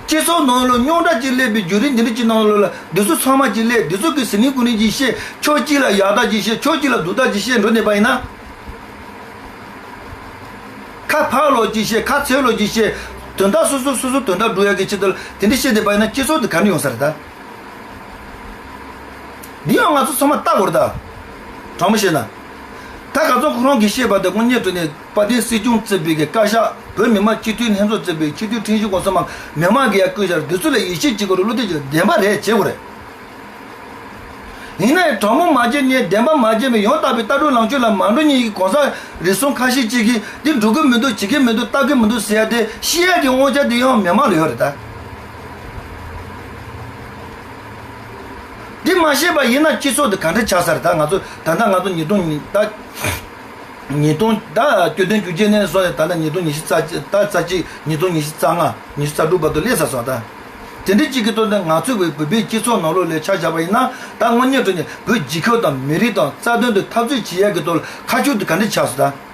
སྤྱི་ཚོགས་ནང་ལ་རྙོག་དྲ་ཅིག་སླེབས་པའི་བརྒྱུད་རིམ་འདི་འདྲ་ཅིག་ནང་ལ་འདི་ཚོ་ཚང་མ་ཅིག་སླེབས། འདི་ཚོ་གི་ཟིན་ནི་ཀུན་ནི་ཅིག་བཤད། ཕྱོགས་གཅིག་ལ་ཡག་ཐག་ཅིག་བཤད། ཕྱོགས་གཅིག་ལ་སྡུག་ཐག་ཅིག་བཤད་འགྲོ་བསྡད་པ་ཡིན་ན། ཁ་ཕར་ལོག་ཅིག་བཤད། ཁ་ཚུར་ལོག་ཅིག་བཤད། དོན་དག་སོ་སོ་སོ་སོ་དོན་དག་སྒྲུབ་ཡག་གི་ཆེད་དུ་དེ་འདྲ་བཤད་བསྡད་པ་ཡིན་ན་སྤྱི་ཚོགས་དེ་ག་འདྲ་ཡོང་ས་རེད་ད། འདི་ཡང་ང་ཚོ་ཚང་མ་ལྟ་དགོས་རེད་ད། དྲང་མོ་བཤད་ན། ད་ག་ཚོད་ཁོ་རང་གིས་བཤད་པ་དེ་དངོས་གནས་དྲང་གནས་དཔལ་ལྡན་སྲིད་སྐྱོང་གཙོས་པའི་གི་བཀའ་ཤག་བོད་མི་མང་སྤྱི་འཐུས་ལྷན་ཚོགས་གཙོས་པའི་སྤྱི་འཐུས་ཁྲིམས་ཞིབ་ཁང་ཚང་མ་མི་མང་གི་ཡར་བསྐོས་བཞག་འདི་ཚོ་ལ་ཡིད་ཆེས་བྱེད་དགོས་རེད། བློ་གཏད་བྱེད་བདེན་པ་རེད། བྱེད་དགོས་རེད། ཡིན་ནའི་དྲང་མོ་མ་བྱས་ནས་བདེན་པ་མ་བྱས་པའི་ཡང་དག་པའི་ལྟ་གྲུབ་ལངས་ཕྱོགས་ལ་མ་འགྲོ་མཁན་གྱི་གང་ཟག་རེ་ཟུང་ཁ་ཤས་ཅིག་གིས་འདི་འགྲོ་གི་མི་འདུག་བྱེད་ཀྱི་མི་འདུག་ལྟ་གི་མི་འདུག་ཟེར་ཡ་དེ་བཤད་ཡ་གི་དབང་ཆ་དེ་ཡང་མི་མང་ལ་ཡོད་རེད་ད། འདི་མ་བཤད་པ་ཡིན་ན་སྤྱི་ཚོགས་འདི་ག་འདྲ་ཆགས་ས་རེད་ད། ང་ཚོ་ད་ལྟ་ང་ཚོ་ཉིས་སྟོང་ཉིས་ད། ཉིས་སྟོང་ད་སྐྱོ་ལྡན་རྒྱུ་རྐྱེན་ནས་སོང་ནས་ད་ལྟ་ཉིས་སྟོང་ཉི་ཤུ་རྩ་གཅིག་ད་རྩ་གཅིག་ཉིས་སྟོང་ཉི་ཤུ་རྩ་ལྔ་ཉི་ཤུ་རྩ་དྲུག་བར་དུ་སླེབས་ཚར་སོང་ད། དེ་འདྲའི་གཅིག་གི་ཐོག་ནས་ང་ཚོ་བོད་བོད་པའི་སྤྱི་ཚོགས་ནང་ལོགས་ལ་ཆ་བཞག་པ་ཡིན་ན་ད་དངོས་གནས་དྲང་གནས་བོད་རྒྱལ་ཁབ་དང་མི་རིགས་དང་རྩ་དོན་དུ་འཐབ་རྩོད་བྱེད་ཡག་གི་ཐོག་ལ་ཁ་ཕྱོགས་དེ་ག་འདྲ་ཆགས་སོང་ད།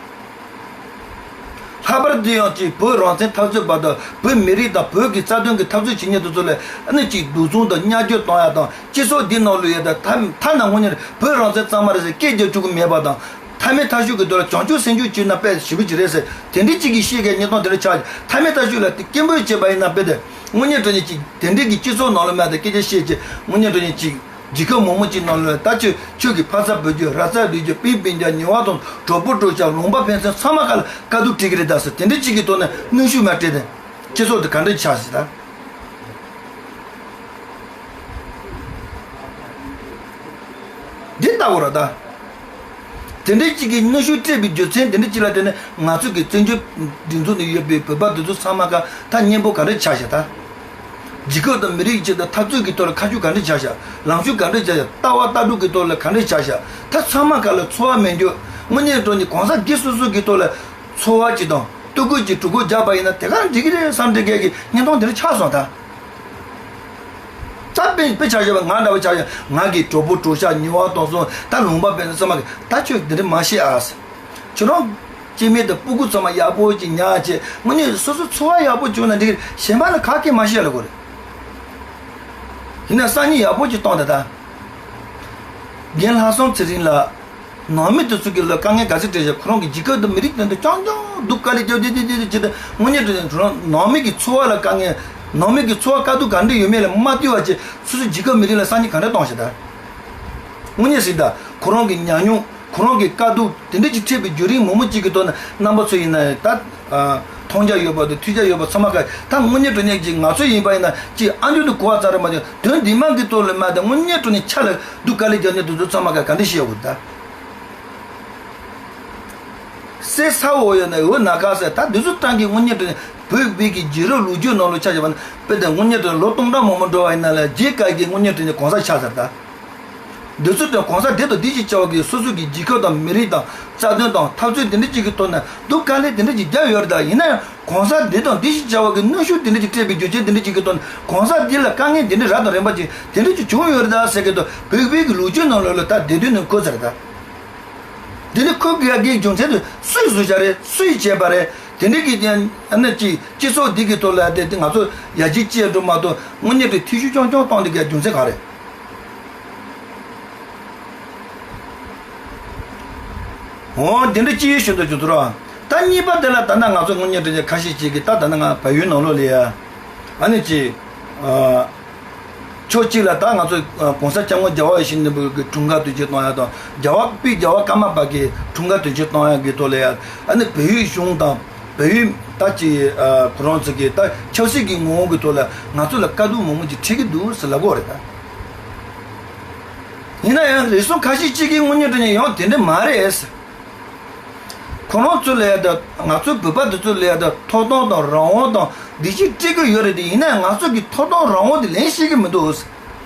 ལྷག་པར་དུ་ཡང་གཅིག་བོད་རང་བཙན་འཐབ་རྩོད་པ་དང་བོད་མི་རིགས་དང་བོད་ཀྱི་རྩ་དོན་གྱི་འཐབ་རྩོད་བྱེད་མཁན་དེ་ཚོ་ལ་ཨ་ནི་གཅིག་སྡུག་མཚུངས་དང་བརྙས་བཅོས་གཏོང་ཡག་དང་སྤྱི་ཚོགས་འདི་ནང་ལ་ཡོད་དང་ཐ་ཐ་ན་དངོས་གནས་བོད་རང་བཙན་གཙང་མ་རེད་ཟེར་སྐད་རྒྱག་བཅུག་གི་མེད་པ་དང་། མཐའ་མའི་མཐའ་གཞུག་གི་དོན་ལ་བྱང་ཆུབ་སེམས་བསྐྱེད་བྱས་ན་དཔེ་ཞེ་པོ་ཅིག་རེད་ཟེར་དེ་འདྲའི་གཅིག་གིས་བཤད་མཁན་གཉིས་སྟོང་དེ་འདྲ་ཆགས་ཀྱི་མཐའ་མའི་མཐའ་གཞུག་ལ་དེ་སྐད་འབོད་བྱས་པ་ཡིན་ན་དཔེ་དེ་དངོས་གནས་དྲང་གནས་ཅིག་དེ་འདྲའི་གི་སྤྱི་ཚོགས་ནང་ལ་མ་དེ་སྐད་ཆ་བཤད་ཀྱི་དངོས་གནས་དྲང་གནས་ཅིག་རྒྱལ་ཁབ་མང་པོ་ཅིག་ནང་ལ་ད་ཁྱོད་ཁྱོད་ཀྱི་ཕ་ཚ་བུ་རྒྱུད་ར་ས་ལུས་རྒྱུད་སྤུན་སྤུན་ཀྱག་ཉེ་བ་དང་གྲོགས་པོ་གྲོགས་ཤ་ལུང་པ་ཕན་ཚུན་ཚང་མ་ཁ་ལ་དཀའ་སྡུག་འཕྲད་ཀྱི་རེད་ད་ཟེར་དེ་འདྲའི་གཅིག་གི་ཐོག་ནས་གནོན་ཤུགས་མ་སྤྲད་དེ་སྤྱི་ཚོགས་དེ་ག་འདྲ་ཆགས་ཟེར་ད། འདི་ལྟ་བུ་ར་ད། དེ་འདྲའི་གཅིག་གིས་གནོན་ཤུགས་སྤྲད་པའི་རྒྱུ་མཚན་དེ་འདྲ་གཅིག་ལ་བརྟེན་ནས་ང་ཚོ་གི་བཙན་བྱོལ་སྒྲིག་འཛུགས་ནང་ཡོད་པའི་བོད་པ་དེ་ཚོ་ཚང་མ་ག་ད་གཉེན་པོ་ག་འདྲ་ཆགས་ཤག་ད། རྒྱལ་ཁབ་དང་མི་རིགས་ཀྱི་ཆེད་དུ་འཐབ་རྩོད་ཀྱི་ཐོག་ལ་ཁ་ཕྱོགས་ག་འདྲ་ཆགས་ཤག་ལངས་ཕྱོགས་ག་འདྲ་ཆགས་ཤག་ལྟ་བ་ལྟ་གྲུབ་ཀྱི་ཐོག་ལ་ག་འདྲ་ཆགས་ཤག་ད་ཚང་མ་ག་ལ་ཚོར་བ་མེད་རྒྱུ་དངོས་གནས་དྲང་གནས་གང་ཟག་སྒེར་སོ་སོ་གི་ཐོག་ལ་ཚོར་བ་ཅིག་དང་གཏུག་རྒོལ་གྱི་གྲོས་འགོ་རྒྱག་པ་ཡིན་ན་དེ་ག་འགྲིག་གི་རེད་བསམ་འདྲ་མཁན་གྱི་བརྙན་ཐུང་དེ་འདྲ་ཆགས་སོང་ད། ད་དཔེ་དཔེ་ཆ་བཞག་པ་ང་འདྲ་བ་ཆ་བཞག་ང་གི་གྲོགས་པོ་གྲོགས་ཤ་ཉེ་བ་དང་སོང་ད་ལུང་པ་དཔེ་ཚང་མ་གི་ད་ཁྱོད་འདི་འདྲ་མ་བཤད་ཨ་ཟེར། ཁྱོད་རང་སྐྱེ་དམན་དང་སྤུ་གུ་ཚང་མ་ཡག་པོ་ཅིག་ཉར་བྱས་དངོས་གནས་སོ་སོ་འཚོ་བ་ཡག་པོ་བྱུང་ན་འགྲིག་གི་རེད། གཞན་པ་ལ་ཁ་སྐད་མ་བཤད་ལ་གོ་རེད། ཡིན་ན་སང་ཉིན་ཡག་པོ་ཅིག་གཏོང་ད་ད། རྒན་ལྷག་བསམ་ཚེ་རིང་ལགས། ནང་མི་དེ་ཚོ་གི་ལ་དཀའ་ངལ་ག་ཚོད་འཕྲད་ཤག་ཁོ་རང་གི་རྒྱལ་ཁབ་དང་མི་རིགས་དོན་དུ་རྐྱང་རྐྱང་སྡུག་དཀའ་ལས་རྒྱབ་བསྡད་བསྡད་བསྡད་བསྡད་བྱེད་དུས་དངོས་གནས་དྲང་གནས་ཁོ་རང་ནང་མི་གི་འཚོ་བ་ལ་དཀའ་ངལ་ནང་མི་གི་འཚོ་བ་དཀའ་སྡུག་ག་འདྲ་ཡོད་མེད་ལ་མ་ལྟོས་པ་བྱས་སོ་སོའི་རྒྱལ་ཁབ་མི་རིགས་ལ་སང་ཉིན་ག་འདྲ་གཏོང་ཤག་ད། དངོས་གནས་ཟིན་ད་ཁོ་རང་གི་ཉམས་མྱོང་ཁོ་རང་གི་དཀའ་སྡུག་དེ་འདྲ་ཅིག་འཕྲད་པའི་བརྒྱུད་རིམ་མང་པོ་ཅིག་གི་ཐོག་ནས་རྣམ་པ་ཚོ་ཡིན་ན་ད་མཐོང་རྒྱ་ཡོད་པ་དང་ཐོས་རྒྱ་ཡོད་པ་ཚང་མ་ག་ད་དངོས་གནས་དྲང་གནས་ཀྱི་ང་ཚོ་ཡིན་པ་ཡིན་ན་ཅིག་ཨ་མདོ་དུ་གོ་བ་ཙམ་རེ་མ་བྱུང་དོན་འདི་མང་གི་ཐོག་ལ་མ་ད་དངོས་གནས་དྲང་གནས་ཆ་ལ་སྡུག་དཀའ་ལས་རྒྱག་མཁན་དེ་ཚོ་ཚང་མ་ག་ག་འདྲ་ཤེས་ཡོད་ད། སེ་ས་འོ་ཡོད་ན་འོ་ན་ག་ཟེར་ད་འདི་ཚོ་ཏང་གི་དངོས་གནས་དྲང་གནས་བོད་བོད་ཀྱི་རྒྱལ་རབས་ལོ་རྒྱུས་ནང་ལ་ཆ་བཞག་པ་ན་དཔེ་དེ་དངོས་གནས་དྲང་གནས་ལོ་སྟོང་ཕྲག་མང་པོ་འགྲོ་བ་ཡིན་ན་ལ་རྗེས་བཀའ་བརྒྱུད་དངོས་གནས་དྲང་གནས་གང་ཟག་ཆགས་ཟེར་ད། འདི་ཚོ་དང་གོང་ས་འདི་དང་འདི་ཞེས་བྱ་བ་གི་སོ་སོ་གི་རྒྱལ་ཁབ་དང་མི་རིགས་དང་རྩ་དོན་དང་འཐབ་རྩོད་འདི་འདྲ་ཅིག་གི་ཐོག་ནས་སྡུག་དཀའ་ལས་འདི་འདྲ་ཅིག་བརྒྱབ་ཡོད་རེད། ད་ཡིན་ན་ཡང་གོང་ས་འདི་དང་འདི་ཞེས་བྱ་བ་གི་གནོན་ཤུགས་འདི་འདྲ་ཅིག་སྤྲད་པའི་རྒྱུ་རྐྱེན་འདི་འདྲ་ཅིག་གི་ཐོག་ནས་གོང་ས་འདི་ལ་དཀའ་ངལ་འདི་འདྲ་རབ་དང་རིམ་པ་ཅིག་འདི་འདྲ་ཅིག་བྱུང་ཡོད་རེད་ད་ཟེར་གི་འདུག་བོད་པའི་གི་ལོ་རྒྱུས་ནང་ལོགས་ལ་ད་བསྡད་དུས་ནས་འཁོད་ཚར་ད། འདི་ནི་འཁོད་དགོས་ཡག་གི་རྒྱུ་མཚན་དེ་སུས་བཟོས་བྱ་རེད། སུས་བྱས་པ་རེད། དེ་འདྲའི་གི་ཨ་ནི་ཅིག་སྤྱི་ཚོགས་འདི་གི་ཐོག་ལ་དེ་ང་ཚོ་ཡར་རྒྱས་སྐྱེལ་འགྲོ་མ་གཏོགས་དངོས་གནས་དེ་འཐུས་ཤོར་རྐྱང་རྐྱང་གཏོང་འདི་གའི་རྒྱུ་མཚན་ག་རེད། འོ་འདི་འདྲ་ཅིག་ཞུ་འདོད་བྱུང་ཚོར་བ། ད་གཉིས་པ་དེ་ལ་ད་ནང་ང་ཚོ་དངོས་གནས་དྲན་ཁ་ཤས་ཅིག་གི་ད་ད་ནང་ང་བལ་ཡུལ་ནང་ལོགས་ལ་ཡ་ཨ་ནི་ཅིག་ཕྱོགས་གཅིག་ལ་ད་ང་ཚོ་གོང་ས་སྐྱབས་མགོན་རྒྱལ་བ་ཡིད་བཞིན་ནོར་བུ་གི་འཁྲུངས་སྐར་དུས་ཆེན་གཏོང་ཡ་དང་རྒྱལ་བ་དཔེ་རྒྱལ་བ་ཀརྨ་པ་གི་འཁྲུངས་སྐར་དུས་ཆེན་གཏོང་ཡ་གི་ཐོག་ལ་ཡ་ཨ་ནི་བལ་ཡུལ་གཞུང་དང་བལ་ཡུལ་ད་ཅིག་ཁོ་རང་ཚོ་གི་ད་ཆབ་སྲིད་ཀྱི་ངོ་བོ་གི་ཐོག་ལ་ང་ཚོ་ལ་དཀའ་སྡུག་མང་པོ་ཅིག་འཕྲད་ཀྱི་འདུག་ཟེར་ལབ་དགོས་རེད་ད། ཡིན་ན་ཡང་རེ་ཟུང་ཁ་ཤས་ཅིག་གིས་དངོས་གནས་དྲང་གནས་ཡང་དེ་འདྲ་མ་རེད། ཁོ་རང་ཚོ་ལ་ཡ་ད་ང་ཚོ་བོད་པ་འདི་ཚོ་ལ་ཡ་ད་ཐོབ་ཐང་དང་རང་དབང་དང་འདི་ཅིག་སྤྲད་ཀྱི་ཡོད་རེད་དེ། ཡིན་ན་ཡང་ང་ཚོ་གི་ཐོབ་ཐང་རང་དབང་དེ་ལེན་ཤེས་ཀྱི་མི་འདུག་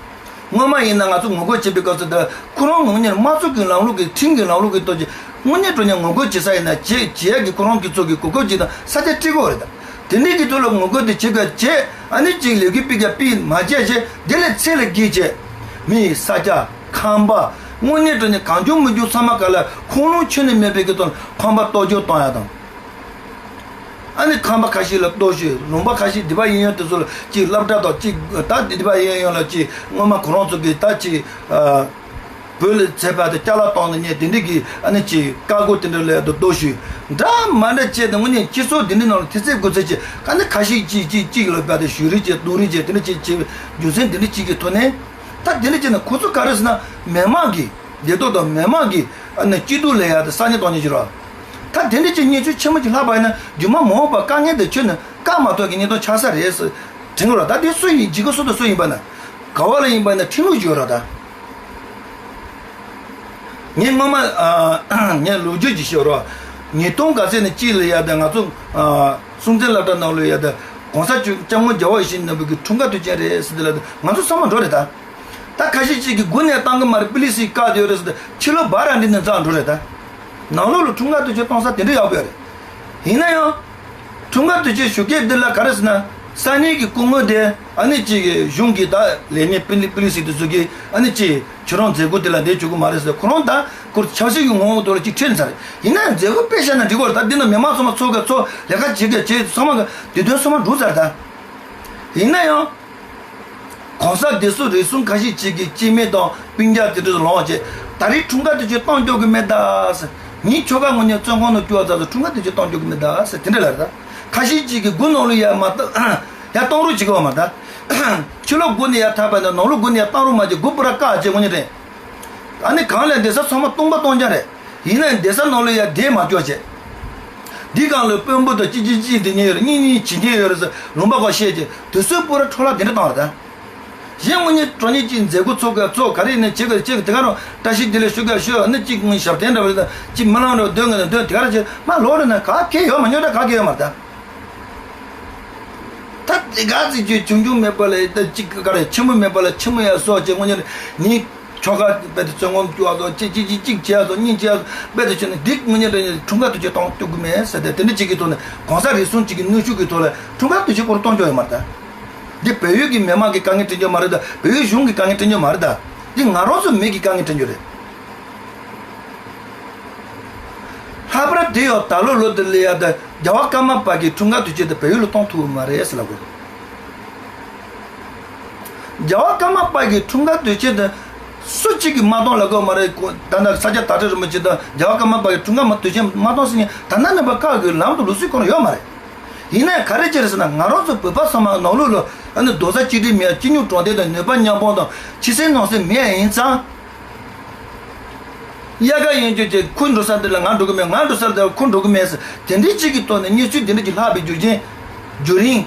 སྔོན་མ་ཡིན་ན་ང་ཚོ་ངོ་རྒོལ་བྱེད་པའི་སྐབས་སུ་ད་ཁོ་རང་ངོ་མ་དམངས་གཙོ་གི་ལམ་ལུགས་ཀྱི་ཁྲིམས་ཀྱི་ལམ་ལུགས་ཀྱི་ཐོག་གི་དངོས་གནས་དྲང་གནས་ངོ་རྒོལ་བྱེད་ས་ཡིན་ན་བྱེད་བྱེད་ཡག་གི་ཁོ་རང་གི་ཚོ་གི་གོ་སྐབས་ཅིག་དང་ས་ཆ་སྤྲད་ཀྱི་ཡོད་རེད་ད། དེ་འདྲའི་གི་ཐོག་ལ་ངོ་རྒོལ་དེ་བྱེད་དགོས་བྱེད། ཨ་ནི་ཅིག་ལས་འགུལ་སྤེལ་དགོས་སྤེལ་མ་བྱས་བྱས་དེ་ལས་ཚད་ལས་བརྒལ་བྱས་མི་ཡི་ས་ཆ་ཁང་པ་དངོས་གནས་དྲང་གནས་གང་བྱུང་མི་བྱུང་ཚང་མ་ག་ལ་ཁུངས་ལུང་ཁྱོན་ནས་མེད་པའི་གི་ཐོག་ཁང་པ་གཏོར་བཅོམ་གཏོང་ཡ་དང་། ཨ་ནི་ཁང་པ་ཁ་ཤས་ལ་གཏོར་བཅོམ། ལུང་པ་ཁ་ཤས་སྡེ་པ་གཡས་གཡོན་དེ་ཚོ་ལ་ཅིག་སློབ་གྲྭ་དང་ཅིག་ད་སྡེ་པ་གཡས་གཡོན་ལ་ཅིག་སྔོན་མ་ཁོ་རང་ཚོ་གི་ད་ཅིག་བོད་ལ་ཚད་པ་དང་ཅ་ལག་གཏོང་ནས་ཉེ་དེ་འདྲ་གི་ཨ་ནི་ཅིག་བཀའ་བསྒོ་དེ་འདྲ་ལ་ཡ་དོ་དོ་ཞུས། འདྲ་མ་འདྲ་བྱས་ཏེ་དངོས་གནས་སྤྱི་ཚོགས་འདི་འདྲའི་ནང་ལ་ཐེ་ཚད་དགུ་ཚད་ཅིག་ཨ་ནི་ཁ་ཤས་ཅིག་ཅིག་ཅིག་ལ་བ་དེ་ཞུ་རེས་བྱས་གཏོང་རེས་བྱས་དེ་འདྲ་ཅིག་བྱས་རྒྱུ་མཚན་འདི་འདྲ་ཅིག་གི་ཐོག་ནས་ད་དེ་འདྲ་བྱས་ན་ཁོ་ཚོ་ག་རེ་ཟེར་ན་མི་མང་གི་བདེ་སྡུག་དང་མི་མང་གི་ཨ་ནི་སྐྱིད་སྡུག་ལ་ཡ་དེ་ས་ཉེ་གཏོང་ཉེ་ཅིག་རོགས། ད་དེ་འདྲ་ཅིག་གནས་ཚུལ་ཆེན་མོ་ཅིག་ལྷག་པ་ཡིན་ན་རྒྱུ་མ་མ་འོངས་པ་དཀའ་ངལ་དེ་ཁྱོན་ནས་བཀག་མ་ཐུབ་ཀྱི་གནས་སྟངས་ཆགས་ས་རེད་ཟེར་དྲན་གི་རོགས། ད་དེ་སུ་ཡིན་ཇི་ག་སུ་དང་སུ་ཡིན་པ་ན། ག་བ་ལ་ཡིན་པ་ན་ཁྲིམས་ལུགས་བརྗོད་རོགས་ད། ངས་སྔོན་མ་ཨ་ངས་ལོ་རྒྱུས་ཀྱི་ཤོད་རོགས། ཉིས་སྟོང་ག་ཚོད་ནས་གཅིག་ལ་ཡ་ད་ང་ཚོ་ཨ་སྲོང་བཙན་སློབ་གྲྭ་ནང་ལ་ཡ་ད་གོང་ས་མཆོག་སྐྱབས་མགོན་རྒྱལ་བ་ཡིད་བཞིན་ནོར་བུ་གི་འཁྲུངས་སྐར་དུས་ཆེན་རེད་ཟེར་དེ་ལ་ད་ང་ཚོ་ཚང་མ་འགྲོ་རེད་ད། ད་ཁ་ཤས་ཅིག་གིས་སྒོ་ནས་བཏང་གི་མ་རེད། པི་ལི་སི་བཀག་བསྡད་ཡོད་རེད་ཟེར་ད་ཕྱི་ལོགས་སྦ་ར་འདི་ནས་འཛེགས་འགྲོ་རེད་ད། ནང་ལོགས་ལ་འཁྲུངས་སྐར་དུས་ཆེན་གཏོང་ས་དེ་འདྲ་ཡག་པོ་ཡོད་རེད། ཡིན་ན་ཡང་། འཁྲུངས་སྐར་དུས་ཆེན་ཞུ་སྐད་འདི་ལ་ག་རེ་ཟེར་ན། སང་ཉིན་གྱི་སྐུ་ངོ་དེ་ཨ་ནི་ཅིག་གཞུང་གི་ད་ལས་སྣེ་པི་ལི་པི་ལི་སི་དེ་ཚོ་གིས་ཨ་ནི་ཅིག་ཁྱོད་རང་མཛད་སྒོ་དེ་ལ་བསྡད་བཅུག་གི་མ་རེད་ཟེར། ཁོ་རང་ད་ཁོར་ཆབ་སྲིད་ཀྱི་ངོ་བོ་དེ་ལ་ཅིག་ཁྲིད་ཚར་རེད། ཡིན་ན་ཡང་མཛད་སྒོ་སྤེལ་བཞག་ན་འགྲིག་གི་རེད། ད་འདི་ན་མི་མང་ཚང་མ་ཚོགས་ག་ཚོགས་ལས་ཀ་བྱེད་ག་བྱེད་ཚང་མ་ག་དུས་སྟོན་ཚང་མ་འགྲུབ་ཚར་ད། ཡིན་ན་ཡང་། གོང་ས་འདི་ཚོ་རེ་ཟུང་ཁ་ཤས་ཅིག་གིས་སྐྱེ་དམན་དང་སྤུན་ཀྱག་དེ་ཚོ་ལངས་བྱས་ད་རེས་འཁྲུངས་སྐར་དུས་ཆེན་གཏོང་འཇོག་གི་མེད་ད་ཟེར། ངའི་ཁྱོ་ག་ངོ་ཉེ་བཙོན་ཁང་ནང་བཅུག་པ་ཙམ་ཚོ་འཁྲུངས་སྐར་དུས་ཆེན་གཏོང་འཇོག་གི་མེད་ད་ཟེར་དེ་འདྲ་ལབ་རེད་ད། ཁ་ཤས་ཅིག་གིས་སྒོ་ནང་ལ་ཡ་མ་གཏོགས་ཡ་གཏོང་རོགས་བྱེད་གི་ཡོད་མ་རེད་ད། ཕྱི་ལོགས་སྒོ་ནས་ཡ་ཐར་པ་ན་ནང་ལོགས་སྒོ་ནས་ཡ་གཏོང་རོགས་མ་བྱེད། སྒོ་པུ་ར་བཀག་བྱས་དངོས་གནས་དྲང་། ཨ་ནི་གང་ལ་བསྡད་ས་ཚང་མ་སྟོང་པ་སྟོང་རྐྱང་རེད། ཡིན་ན་ཡང་བསྡད་ས་ནང་ལ་ཡ་བསྡད་མ་སྐྱོ་བྱས། འདི་སྒང་ལ་དཔོན་པོ་དང་ཅི་ཅི་ཅི་འདི་ཉེ་ཡོད་རེད། གཉིས་གཉིས་བྱེད་ཉེ་ཡོད་རེད་ཟེར་ལུང་པ་ཁག་བཤད་ཀྱི་དུས་ཚོད་པུ་ར་འཕྲོ་བརླག་དེ་འདྲ་བཏང་རེད་ད། གཞན་དངོས་གནས་དྲང་གནས་ཀྱི་མཛད་སྒོ་ཚོགས་དགོས་ཚོགས་ག་རེ་ཡིན་ན་བྱེད་དགོས་བྱེད་དགོས་དེ་ག་རང་བཀྲ་ཤིས་བདེ་ལེགས་ཞུ་དགོས་ཞུ། ཨ་ནི་གཅིག་ངོས་ཞབས་བརྟན་འདྲ་བ་རེད་ད། གཅིག་མི་ལང་འདྲ་བ་འདོན་དགོས་ན་འདོན། དེ་ག་རང་བྱེད་མ་ལོག་རེད་ན་ག་གེ་ཡོད་མ་རྙོག་དྲ་ག་གེ་ཡོད་མ་རེད་ད། ད་དེ་ག་ཚིག་ཆུ་ཆུང་ཆུང་མེད་པ་ལ་ད་གཅིག་ག་རེ་ཆེན་མོ་མེད་པ་ལ་ཆེན་མོ་ཡ་སོགས་བྱས་དངོས་གནས་ནི་ཁྱོ་ག་དཔེ་དེ་བཙོན་ཁང་བཅུག་པ་སོགས་གཅིག་གཅིག་གཅིག་གཅིག་བྱས་སོགས་གཉིས་བྱས་སོགས་དཔེ་དེ་བྱས་ནས་འདི་དངོས་གནས་དྲང་གནས་འཁྲུངས་སྐར་དུས་ཆེན་གཏོང་བཅུག་གི་མེད་ཟེར་ཏེ་དེ་འདྲ་གཅིག་གི་ཐོག་ནས་གོང་ས་རེ་ཟུང་གཅིག་གི་གནོན་ཤུགས་ཀྱི་ཐོག་ལ་འཁྲུངས་སྐར་དུས་ཆེན་སྐོར་གཏོང་རྒྱུ་ཡོད་མ་རེད་ད། འདི་བལ་ཡུལ་གྱི་མི་མང་གི་དཀའ་ངལ་འཕྲད་རྒྱུ་མ་རེད་ད། བལ་ཡུལ་གཞུང་གི་དཀའ་ངལ་འཕྲད་རྒྱུ་མ་རེད་ད། འདི་ང་རང་ཚོ་མི་གི་དཀའ་ངལ་འཕྲད་རྒྱུ་རེད། ལྷག་པར་དེ་ཡང་ད་ལོ་ལོ་དེ་ལ་ཡ་ད་རྒྱལ་བ་ཀརྨ་པ་གི་འཁྲུངས་སྐར་དུས་ཆེན་དེ་བལ་ཡུལ་ལ་གཏོང་ཐུབ་ཀྱི་མ་རེད་ཟེར་ལབ་དགོས། རྒྱལ་བ་ཀརྨ་པ་གི་འཁྲུངས་སྐར་དུས་ཆེན་དེ་སུ་གཅིག་གིས་མ་གཏོང་ལབ་ཀྱི་ཡོད་མ་རེད། ད་ལྟ་ས་སྐྱ་བདག་ཁྲི་རིན་པོ་ཆེ་དང་རྒྱལ་བ་ཀརྨ་པ་གི་འཁྲུངས་སྐར་མ་དུས་ཆེན་མ་གཏོང་ཟེར་མཁན་ད་ལྟ་ནས་ཕར་བཀག་དགོས་ལམ་དང་ལུགས་སྲོལ་ཁོ་ན་ཡོད་མ་རེད། ཡིན་ན་ཡང་ག་རེ་བྱས་རེད་ཟེར་ན་ང་རང་ཚོ་བོད་པ་ཚང་མ་ནང་ལོགས་ལ་ཨ་ནི་རྡོག་རྩ་གཅིག་སྒྲིལ་མེད་ཡ་སྤྱི་སྙོམས་དྲང་བདེན་དང་ནུས་པ་མཉམ་སྤུངས་དང་ཕྱི་གསལ་ནང་གསལ་མེད་ཡ་ཡིན་ཙང་། དབྱར་ཁ་གཡང་འགུགས་ཀྱི་ཁོ་འགྲོ་ས་འདི་ལ་ང་འགྲོ་གི་མེད། ང་འགྲོ་ས་འདི་ལ་ཁོ་འགྲོ་གི་མེད་ཟེར་དེ་འདྲའི་གཅིག་གི་ཐོག་ནས་གནས་ཚུལ་འདི་འདྲ་ཅིག་ལྷག་པའི་རྒྱུ་རྐྱེན་རྒྱུན་རིང་།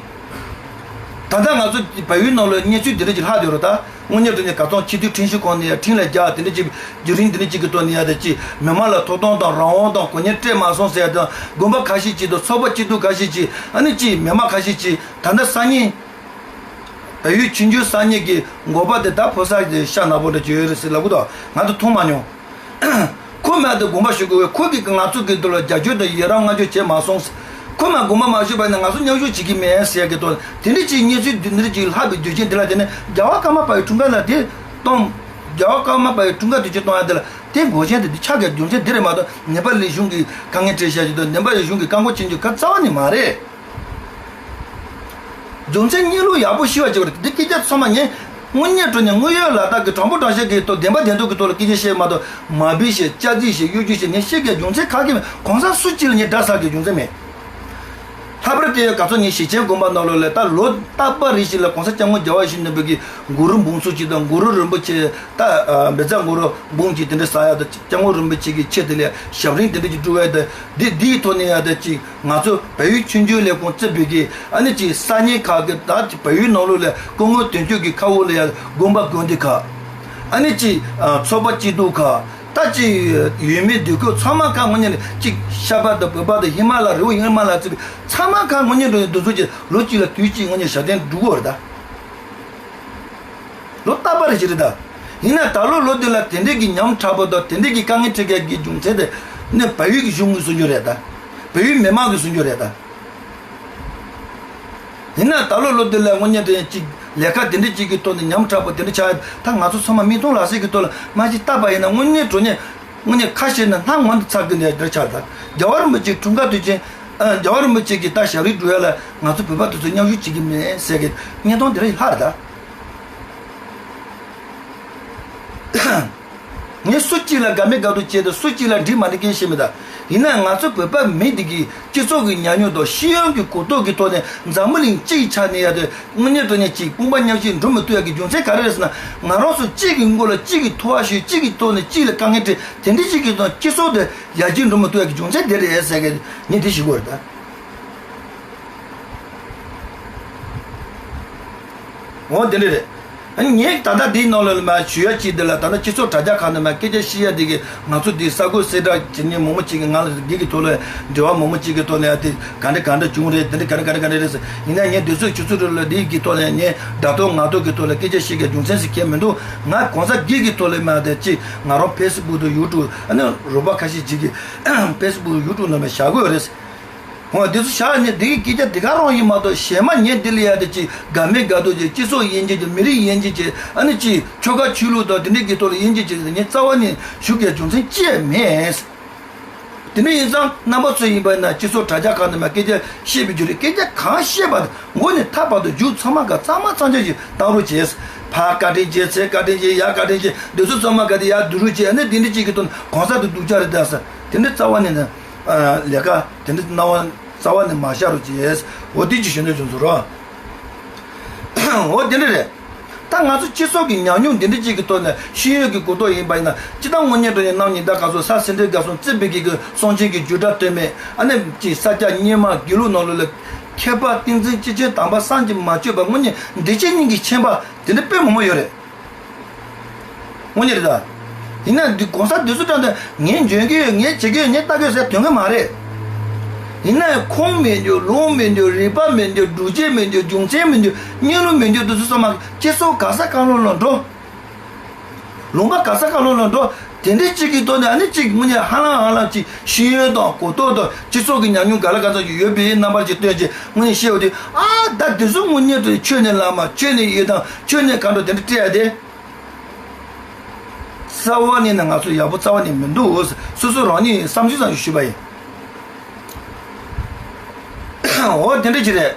ད་ལྟ་ང་ཚོ་བལ་ཡུལ་ནང་ལ་གནས་ཚུལ་འདི་འདྲ་ཅིག་ལྷག་བསྡད་ཡོད་རེད་ད། དངོས་གནས་དྲང་གནས་ག་ཚོད་སྤྱི་འཐུས་ཁྲིམས་ཞིབ་ཁང་ནས་ཡ་ཁྲིམས་ལ་རྒྱག་དེ་འདྲ་ཅིག་རྒྱུན་རིང་འདི་འདྲ་ཅིག་གི་ཐོག་ནས་ཡ་དེ་ཅིག་མི་མང་ལ་ཐོབ་ཐང་དང་རང་དབང་དང་གོ་གནས་སྤྲད་མ་སོང་ཟེར་ཡ་དང་དགོན་པ་ཁ་ཤས་ཅིག་དང་ཚོགས་པ་སྐྱིད་སྡུག་ཁ་ཤས་ཅིག་ཨ་ནི་ཅིག་མི་མང་ཁ་ཤས་ཅིག་ད་ལྟ་སང་ཉིན། བལ་ཡུལ་ཆོས་འབྱོར་གསར་རྙིང་གི་འགོ་པ་དེ་ད་ཕོ་གསར་དེ་ཤ་ནག་པོ་འདྲ་ཅིག་ཡོད་རེད་ཟེར་ལབ་གི་འདུག་ང་ཚོ་མཐོང་མ་མྱོང་། ཁོ་མ་དེ་དགོངས་པ་ཞུ་དགོས། ཁོ་གིས་ང་ཚོ་གི་ཐོག་ལ་རྒྱབ་སྐྱོར་དང་ཡི་རང་བསྔགས་བརྗོད་བྱས་མ་སོང་། ཁོ་མ་དགོངས་པ་མ་ཞུས་པ་ནས་ང་ཚོ་མཉམ་ཞུགས་བྱེད་ཀྱི་མེད་ཟེར་གི་ཐོག་དེ་འདྲ་ཅིག་གནས་ཚུལ་འདི་འདྲ་ཅིག་ལྷག་པའི་དུས་ཆེན་དེ་ལ་དེ་ནས་རྒྱལ་བ་ཀརྨ་པ་ཡི་འཁྲུངས་སྐར་ལ་དེ་གཏོང་། རྒྱལ་བ་ཀརྨ་པ་ཡི་འཁྲུངས་སྐར་དུས་ཆེན་གཏོང་ཡ་དེ་ལ་དེ་འགོག་རྐྱེན་དེ་འདི་ཆགས་དགོས་རྒྱུ་མཚན་འདི་རེད་མ་གཏོགས་ནེ་པ་ལི་གཞུང་གིས་དཀའ་ངལ་འཕྲད་བཞག་ཅིག་དང་ནེ་པ་ལི་གཞུང་གིས་བཀག་འགོག་བྱེད་རྒྱུ་ག་རྩ་བ་ནས་མ་རེད། རྒྱུ་མཚན་གཉིས་ལུགས་ཡག་པོ་ཤེས་པ་བྱེད་པ་རེད། འདི་སྐད་ཆ་ཚང་མ་ངས་དངོས་གནས་དྲང་གནས་དངོས་ཡོད་ལ་དྭགས་ཀྱི་དྲང་པོ་དྲང་གཞག་གི་ཐོག་བདེན་པ་བདེན་ཐུག་གི་ཐོག་ལ་སྐད་ཆ་བཤད་མ་གཏོགས་མ་བི་བཤད་སྐྱག་རྫུན་བཤད་གཡོ་སྒྱུ་བཤད་ངས་བཤད་མཁན་རྒྱུ་མཚན་ག་གེ་མེད། གོང་ས་སུ་གཅིག་ལ་ངས་དགྲ་ཟ་རྒྱུ་རྒྱུ་མཚན་མེད། ལྷག་པར་དུ་ག་ཚོད་ངས་ཞེ་ཆེན་དགོན་པ་ནང་ལོགས་ལ་ད་ལོ་རྟག་པ་རེ་ཞིག་ལ་གོང་ས་སྐྱབས་མགོན་རྒྱལ་བ་ཡིད་བཞིན་ནོར་བུ་གི་གུ་རུ་འབུམ་ཚོགས་གཅིག་དང་གུ་རུ་རིན་པོ་ཆེ་ད་བཛྲ་གུ་རུ་འབུམ་གཅིག་དེ་འདྲ་ཟ་ཡ་དང་སྐྱབས་མགོན་རིན་པོ་ཆེ་གི་ཆེད་དུ་ལ་ཞབས་རིམ་དེ་འདྲ་ཅིག་སྒྲུབ་ཡ་དང་འདི་འདིའི་ཐོག་ནས་ཡ་དང་ཅིག་ང་ཚོ་བལ་ཡུལ་ཆོས་འབྱོར་ལས་ཁུངས་གཙོས་པའི་གི་ཨ་ནི་ཅིག་ས་གནས་ཁག་གི་ད་བལ་ཡུལ་ནང་ལོགས་ལ་སྐུ་ངོ་དོན་གཅོད་ཀྱི་ཁ་འོག་ལ་ཡ་དགོན་པ་དགོན་སྡེ་ཁག་ཨ་ནི་ཅིག་ཚོགས་པ་སྐྱིད་སྡུག་ཁག་ད་ཅིག་ཡུལ་མི་སྡོད་ཁུལ་ཚང་མ་ཁག་ངོ་ཉིད་ནས་ཅིག་ཤར་པ་དང་བོད་པ་དང་ཧི་མ་ལ་རི་བོ་ཧི་མ་ལ་གཙོས་པའི་ཚང་མ་ཁག་ངོ་ཉིད་འགྲོ་ཡི་འདུ་ཚོགས་ཀྱི་ལོ་གཅིག་ལ་དུས་གཅིག་ངོ་ཉིད་ཞབས་བརྟན་སྒྲུབ་དགོས་རེད་ད། ལོ་རྟག་པ་རེ་ཞིག་རེད་ད། ཡིན་ན་ད་ལོ་ལོ་འདི་ལ་དེ་འདྲའི་གི་ཉམ་ཕྲ་པོ་དང་དེ་འདྲའི་གི་དཀའ་ངལ་འཕྲད་མཁན་གྱི་རྒྱུ་མཚན་དེ་ནི་བལ་ཡུལ་གྱི་གཞུང་གིས་བཟོ་རྒྱུ་རེད་ད། བལ་ཡུལ་མི་མང་གིས་བཟོ་རྒྱུ་རེད་ད། ཡིན་ན་ད་ལོ་ལོ་འདི་ལ་དངོས་གནས་དྲང་གཅིག་ལས་ཀ་དེ་འདྲ་གཅིག་གི་ཐོག་ནས་ཉམ་ཕྲ་པོ་དེ་འདྲ་ཆགས་ད་ང་ཚོ་ཚང་མ་མིག་མཐོང་ལག་ཟིན་གྱི་ཐོག་ལ་མ་གཅིག་བལྟས་པ་ཡིན་ན་དངོས་གནས་དྲང་གནས་དངོས་གནས་ཁ་བཤད་ན་སྣང་ངོ་འདི་ཚ་གི་འདྲ་འདྲ་ཆགས་ད། རྒྱལ་བ་རིན་པོ་ཆེའི་འཁྲུངས་སྐར་དུས་ཆེན། རྒྱལ་བ་རིན་པོ་ཆེ་གི་ད་ཞབས་རིམ་སྒྲུབ་ཡ་ལ་ང་ཚོ་བོད་པ་དེ་ཚོ་མཉམ་ཞུགས་བྱེད་ཀྱི་མེད་ཟེར་གི་བརྙན་ཐུང་དེ་རིགས་ལྷག་རེད་ད། ངས་སུ་གཅིག་ལ་དགའ་མི་དགའ་སྡུག་བྱས་ཏེ་སུ་གཅིག་ལ་འགྲིག་མ་འགྲིག་སྐད་བཤད་མི་གདའ། ཡིན་ན་ང་ཚོ་བོད་པ་མི་འདི་གི་སྤྱི་ཚོགས་ཀྱི་ཉམས་མྱོང་དང་ཤེས་ཡོན་གྱི་གོ་རྟོགས་ཀྱི་ཐོག་ནས་འཛམ་བུ་གླིང་གཅིག་ཆགས་ནས་ཡ་དེ་དངོས་གནས་དྲང་གནས་གཅིག་དཔུང་པ་མཉམ་གཤིབ་འགྲོ་མི་ཐུབ་ཡ་གི་རྒྱུ་མཚན་ག་རེ་རེད་ཟེར་ན་ང་རང་ཚོ་གཅིག་གི་མགོ་ལ་གཅིག་གི་ཐུ་བ་གཞུས་གཅིག་གི་ཐོག་ནས་གཅིག་ལ་དཀའ་ངལ་འཕྲད་དེ་འདྲ་གཅིག་གི་ཐོག་སྤྱི་ཚོགས་དེ་ཡར་རྒྱས་འགྲོ་མི་ཐུབ་ཡ་གི་རྒྱུ་མཚན་དེ་རེད་ཟེར་གི་ངས་དེ་ཞུ་དགོས་རེད་ད། འོ་དེ་འདྲ་རེད། ཨ་ནི་ངས་ད་ལྟ་འདིའི་ནང་ལ་མ་ཞུ་ཡ་གཅིག་འདི་ལ་ད་ལྟ་སྤྱི་ཚོགས་དྲ་རྒྱ་ཁག་ནས་མ་སྐད་ཆ་བཤད་ཡ་འདི་གི་ང་ཚོ་འདི་ས་ཁུལ་གསལ་བསྒྲགས་བྱེད་མཁན་མང་པོ་ཅིག་གིས་ང་ལ་འདི་གི་ཐོག་ལ་འབྲེལ་བ་མང་པོ་ཅིག་གི་ཐོག་ནས་ཡ་དེ་ག་འདྲ་ག་འདྲ་བྱུང་རེད་འདི་འདྲ་ག་འདྲ་ག་འདྲ་ག་འདྲ་རེད་ཟེར་ཡིན་ན་ངས་འདི་ཚོའི་ཆུ་ཚོད་རེ་ལ་འདི་གི་ཐོག་ནས་ངས་དྲ་ཐོག་ངག་ཐོག་གི་ཐོག་ལ་སྐད་ཆ་བཤད་ཀྱི་རྒྱུ་མཚན་ཟེར་མཁན་མི་འདུག་ང་གང་ཟག་སྒེར་གྱི་ཐོག་ལ་མ་དེ་ཅིག་ང་རང་ཕེ་སི་བུག་དང་ཡུ་ཊུབ་ཨ་ནི་རོགས་པ་ཁ་ཤས་ཅིག་གིས་ཕེ་སི་བུག་ཡུ་ཊུབ་ནང་ལ་བཞག་གི་ཡོད་རེད། འོ་དེ་ཚོ་བཞག་ནས་དེ་གི་སྐད་ཆ་དེ་ག་རང་ཡིན་མ་གཏོགས་གཞན་མ་ངས་དེ་ལ་ཡ་དེ་ཅིག་དགའ་མི་དགའ་སྡུག་ཅིག་སྤྱི་ཚོགས་དབྱེ་འབྱེད་ཅིག་མི་རིགས་དབྱེ་འབྱེད་ཅིག་ཨ་ནི་ཅིག་ཆོལ་ཁ་ཆོས་ལུགས་དང་དེ་འདྲའི་གི་ཐོག་ལ་དབྱེ་འབྱེད་ཅིག་ངས་རྩ་བ་ནས་ཞུ་གི་རྒྱུ་མཚན་ཅི་ཡང་མེད། དེ་འདྲ་ཡིན་ཙང་རྣམ་པ་ཚོ་ཡིན་པ་ཡིན་ན་སྤྱི་ཚོགས་དྲ་རྒྱ་ཁག་ནས་མ་སྐད་ཆ་བཤད་པའི་རྒྱུ་རེད། སྐད་ཆ་གང་བཤད་པ་དང་མགོ་ནས་མཐའ་བར་དུ་མཇུག་ཚང་མ་ག་གཙང་མ་གཙང་རྐྱང་ཞིག་བཏང་རོགས་བྱས། ཕར་བཀའ་དྲིན་ཆེ་ཚེ་བཀའ་དྲིན་ཆེ་ཡར་བཀའ་དྲིན་ཆེ་འདི་ཚོ་ཚང་མ་ག་དེ་ཡར་བསྡུ་རོགས་བྱས་ཨ་ནི་དེ་འདྲ་ཅིག་གི་ཐོག་ནས་གང་ཟག་དེ་སྡུག་ཅག་རེད་ད་ཟེར་དེ་འདྲ་རྩ་བ་ནས་ནས། ལས་ཀ་དེ་འདྲ་སྣང་བ་རྩ་བ་ནས་མ་བཞག་རོགས་བྱས། འོ་དེ་ཅིག་ཞུ་འདོད་བྱུང་ཚོ་རོགས། འོ་དེ་འདྲ་རེད། ད་ང་ཚོ་སྤྱི་ཚོགས་ཀྱི་ཉམས་མྱོང་འདི་འདྲ་ཅིག་གི་ཐོག་ནས་ཤེས་ཡོན་གྱི་གོ་རྟོགས་ཡིན་པ་ཡིན་ན་སྤྱི་བཏང་དངོས་གནས་དྲང་གནས་རྣམ་གཉིས་ཟླ་ག་སོ་ས་སེ་འབྲས་དགའ་གསུམ་བརྩིས་པའི་གི་གི་སངས་ཆེན་གྱི་བརྒྱུད་གྲྭ་སྟོད་སྨད་ཨ་ནེ་ཅིག་ས་སྐྱ་རྙིང་མ་དགེ་ལུགས་ནང་ལོགས་ལ་མཁས་པ་ཏིང་འཛིན་སྐྱེས་ཆེན་དམ་པ་བསམ་གྱིས་མ་ཆོད་པ་དངོས་གནས་བདེ་སྐྱིད་སྙིང་གི་མཁྱེན་པ་དེ་འདྲ་དཔེ་མང་པོ་ཡོད་རེད། དངོས་གནས་རེད་ད། ཡིན་ན་འདི་གོང་ས་འདི་ཚོ་དྲང་དེ་ངས་འཇོན་གི་ཡོད་ངས་བྱེད་གི་ཡོད་ངས་ལྟ་གི་ཡོད་ཟེར་དོན་གི་མ་རེད། ཡིན་ན་ཁུངས་མེད་རྒྱུ་ལུང་མེད་རྒྱུ་རིགས་པ་མེད་རྒྱུ་སྒྲུབ་བྱེད་མེད་རྒྱུ་རྒྱུ་མཚན་མེད་རྒྱུ་གཉིས་ལུགས་མེད་རྒྱུ་འདི་ཚོ་ཚང་མ་སྤྱི་ཚོགས་ག་ས་ག་ལོག་ལ་འགྲོ། ལུང་པ་ག་ས་ག་ལོག་ལ་འགྲོ། དེ་འདྲའི་གཅིག་གི་ཐོག་ནས་ཨ་ནི་གཅིག་དངོས་གནས་ཧ་ལམ་ཧ་ལམ་གཅིག་ཤེས་ཡོན་དང་གོ་རྟོགས་དང་སྤྱི་ཚོགས་ཀྱི་ཉམས་མྱོང་ག་ལ་ག་ཚོད་ཅིག་ཡོད་པའི་རྣམ་པར་ཅིག་སྟོན་ཅིག་དངོས་གནས་ཤེས་འོ་དེ་ཨ་ད་འདི་ཚོ་དངོས་གནས་དུ་ཆོས་ནས་བླ་མ་ཆོས་ནས་ཡོད་དང་ཆོས་ནས་གང་འགྲོ་དེ་འདྲ་སྤྲད་ཡ་དེ། རྩ་བ་ནས་ནི་ང་ཚོ་ཡག་པོ་རྩ་བ་ནས་མི་འདུག་སོ་སོ་རང་ཉིད་བསམ་ཚུལ་ཙམ་ཞིག་ཞུས་པ་ཡིན། འོ་དེ་འདྲ་ཅིག་རེད།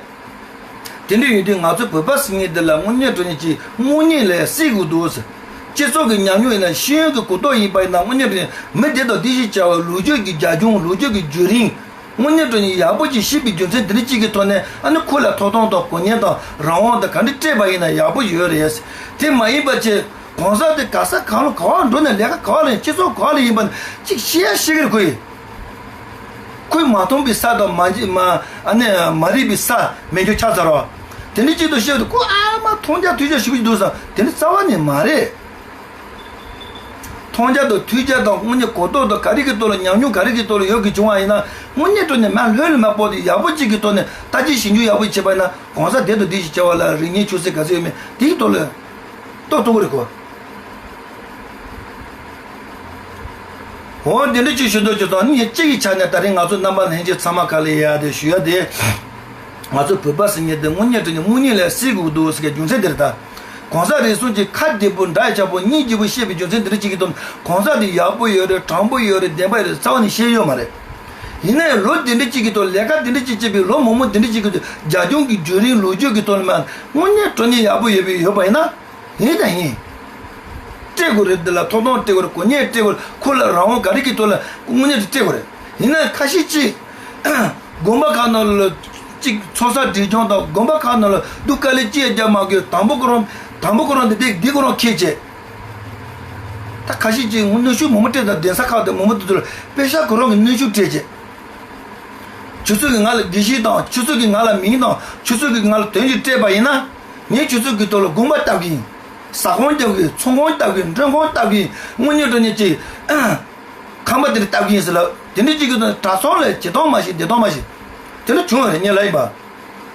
དེ་འདྲ་ཡོད་དུས་ང་ཚོ་བོད་པ་ཟེར་མཁན་འདི་ལ་དངོས་གནས་དྲང་གནས་ཀྱི་དངོས་གནས་ལ་སྲིད་དགོས་འདུག་སྤྱི་ཚོགས་ཀྱི་ཉམས་མྱོང་ཡིན་ན་ཤེས་ཡོན་གྱི་གོ་རྟོགས་ཡིན་པ་ཡིན་ན་དངོས་གནས་དྲང་གནས་མི་དེ་དང་དེ་ཞིག་བྱ་བ་ལོ་རྒྱུས་ཀྱི་རྒྱབ་ལྗོངས་ལོ་རྒྱུས་ཀྱི་བརྒྱུད་རིམ། དངོས་གནས་དྲང་གནས་ཡག་པོ་ཅིག་ཤེས་པའི་རྒྱུ་མཚན་འདི་འདྲ་གཅིག་གི་ཐོག་ནས་ཨ་ནི་ཁོ་ལ་ཐོབ་ཐང་དང་གོ་མཉམ་དང་རང་དབང་དང་ག་འདྲ་སྤྲད་པ་ཡིན་ན་ཡག་པོ་ཡོད་རེད། དེ་མ་ཡིན་པ་ཅིག་གང་ཟག་དེ་ག་ས་གང་ལ་ག་བ་འགྲོ་ནས་ལས་ཀ་ག་བ་ལ་ཡིན་སྤྱི་ཚོགས་ག་བ་ལ་ཡིན་པ་ནི་གཅིག་ཤེས་ཡ་ཤེས་ཀྱི་རེད་ཁོ་ཡིས། ཁོས་མ་མཐོང་པའི་ས་དང་མ་མ་ཨ་ནི་མ་རིག་པའི་ས་མེད་རྒྱུ་ཆགས་ཚར་བ། དེ་འདྲ་གཅིག་ཏུ་བཤད་དུས་ཁོ་ཨ་མ་མཐོང་རྒྱ་ཐོས་རྒྱ་ཞིག་འདུག་བསམ་དེ་འདྲ་རྩ་བ་ནས་མ་རེད། མཐོང་རྒྱ་དང་ཐོས་རྒྱ་དང་དངོས་གནས་གོ་རྟོགས་དང་ག་རེ་གི་ཐོག་ལ་ཉམས་མྱོང་ག་རེ་གི་ཐོག་ལ་ཡོད་གི་བྱུང་བ་ཡིན་ན། དངོས་གནས་དྲང་གནས་མ་ལྷོད་ལ་མ་སྤོ་དེ་ཡག་པོ་གཅིག་གི་ཐོག་ནས་ལྟ་ཅི་ཞིབ་འཇུག་ཡག་པོ་བྱེད་པ་ཡིན་ན། གང་ཟག་དེ་དང་དེ་ཞིག་བྱ་བ་ལ་རིགས་ངན་ཆོས་སྲིད་ག་ཚོད་ཡོད་མེད་དེའི་ཐོག་ལ་རྟོགས་ཐུབ་ཀྱི་རེད་གོ། འོ་དེ་འདྲ་ཅིག་ཞུ་འདོད་ཅིག་དང་ནི་གཅིག་གི་ཆ་ནས་ད་རིང་ང་ཚོ་རྣམ་པ་ལྷན་རྒྱས་ཚང་མ་ག་ལ་ཡ་དེ་ཞུ་ཡ་དེ། ང་ཚོ་བོད་པ་ཟེར་མཁན་དེ་དངོས་གནས་དྲང་གནས་དམུ་གཉེར་ལས་སྲིད་དགོས་འདུག་ཟེར་མཁན་རྒྱུ་མཚན་དེ་རེད་ད། གང་ཟག་རེ་ཟུང་གིས་ཁ་བདེ་པོ་འདྲ་ཡ་ཆགས་པོ་སྙིང་རྗེ་པོ་བཤད་པའི་རྒྱུ་མཚན་འདི་འདྲ་གཅིག་གི་ཐོག་ནས་གང་ཟག་དེ་ཡག་པོ་ཡོད་རེད། དྲང་པོ་ཡོད་རེད། བདེན་པ་ཡོད་རེད། རྩ་བ་ནས་བཤད་ཡོད་མ་རེད། ཡིན་ན་ཡང་ལོ་འདི་འདྲ་གཅིག་གི་ཐོག་ལས་ཀ་འདི་འདྲ་གཅིག་བྱས་པའི་ལོ་མང་པོ་འདི་འདྲ་གཅིག་གི་ཐོག་རྒྱབ་ལྗོངས་ཀྱི་བརྒྱུད་རིམ་ལོ་རྒྱུས་ཀྱི་ཐོག་ནས་མ་དངོས་གནས་དྲང་གནས་ཡག་པོ་ཡོད་པའི་ཡོད་པ་ཡིན་ན། ཡིན་དང་ཡིན། སྤྲད་དགོས་རེད། འདི་ལ་ཐོབ་ཐང་སྤྲད་དགོས་རེད། གོ་གནས་སྤྲད་དགོས་རེད། ཁོ་ལ་རང་དབང་ག་རེ་གི་ཐོག་ལ་དངོས་གནས་དེ་སྤྲད་དགོས་རེད། ཡིན་ན་ཁ་ཤས་ཅིག་དགོན་པ་ཁག་ནང་ལ་ཅིག་ཚོགས་བསགས་སྒྲིབ་སྦྱོང་དང་དགོན་པ་ཁག་ནང་ལ་སྡུག་དཀའ་ལས་ཅི་ཡང་རྒྱག་མ་དགོས། དང་པོ་ཁོ་རང་དང་པོ་ཁོ་རང་དེ་དེ་འདི་ཁོ་རང་ཁྱེད་བྱེད། ད་ཁ་ཤས་ཅིག་གནོན་ཤུགས་མང་པོ་སྤྲད་དང་གདན་ས་ཁག་དང་མང་པོ་དེ་ཚོ་ལ་པེ་ཤག་ཁོ་རང་གི་གནོན་ཤུགས་སྤྲད་བྱེད། ཁྱོད་ཚོ་གིས་ང་ལ་དགེ་བཤེས་དང་། ཁྱོད་ཚོ་གིས་ང་ལ་མིང་དང་། ཁྱོད་ཚོ་གིས་ང་ལ་དོན་ཞིག་སྤྲད་པ་ཡིན་ན། ངས་ཁྱོད་ཚོ་གི་ཐོག་ལ་དགོན་པ་བཏབ་གི་ཡིན། ཟ་ཁང་བརྒྱབ་གི་ཡིན། ཚོང་ཁང་བཏབ་གི་ཡིན། མགྲོན་ཁང་བཏབ་གི་ཡིན། དངོས་གནས་དྲང་གནས་ཀྱི་ཁང་པ་དེ་འདྲ་བཏབ་གི་ཡིན་ཟེར་ལ། དེ་འདྲ་གཅིག་གི་དོན་གྲྭ་ཚང་ལ་བྱེད་སྟངས་མ་ཤེས། བསྡད་སྟངས་མ་ཤེས། དེ་འདྲ་བྱུང་བ་རེད། ངས་ལབ་ཡིན་པ།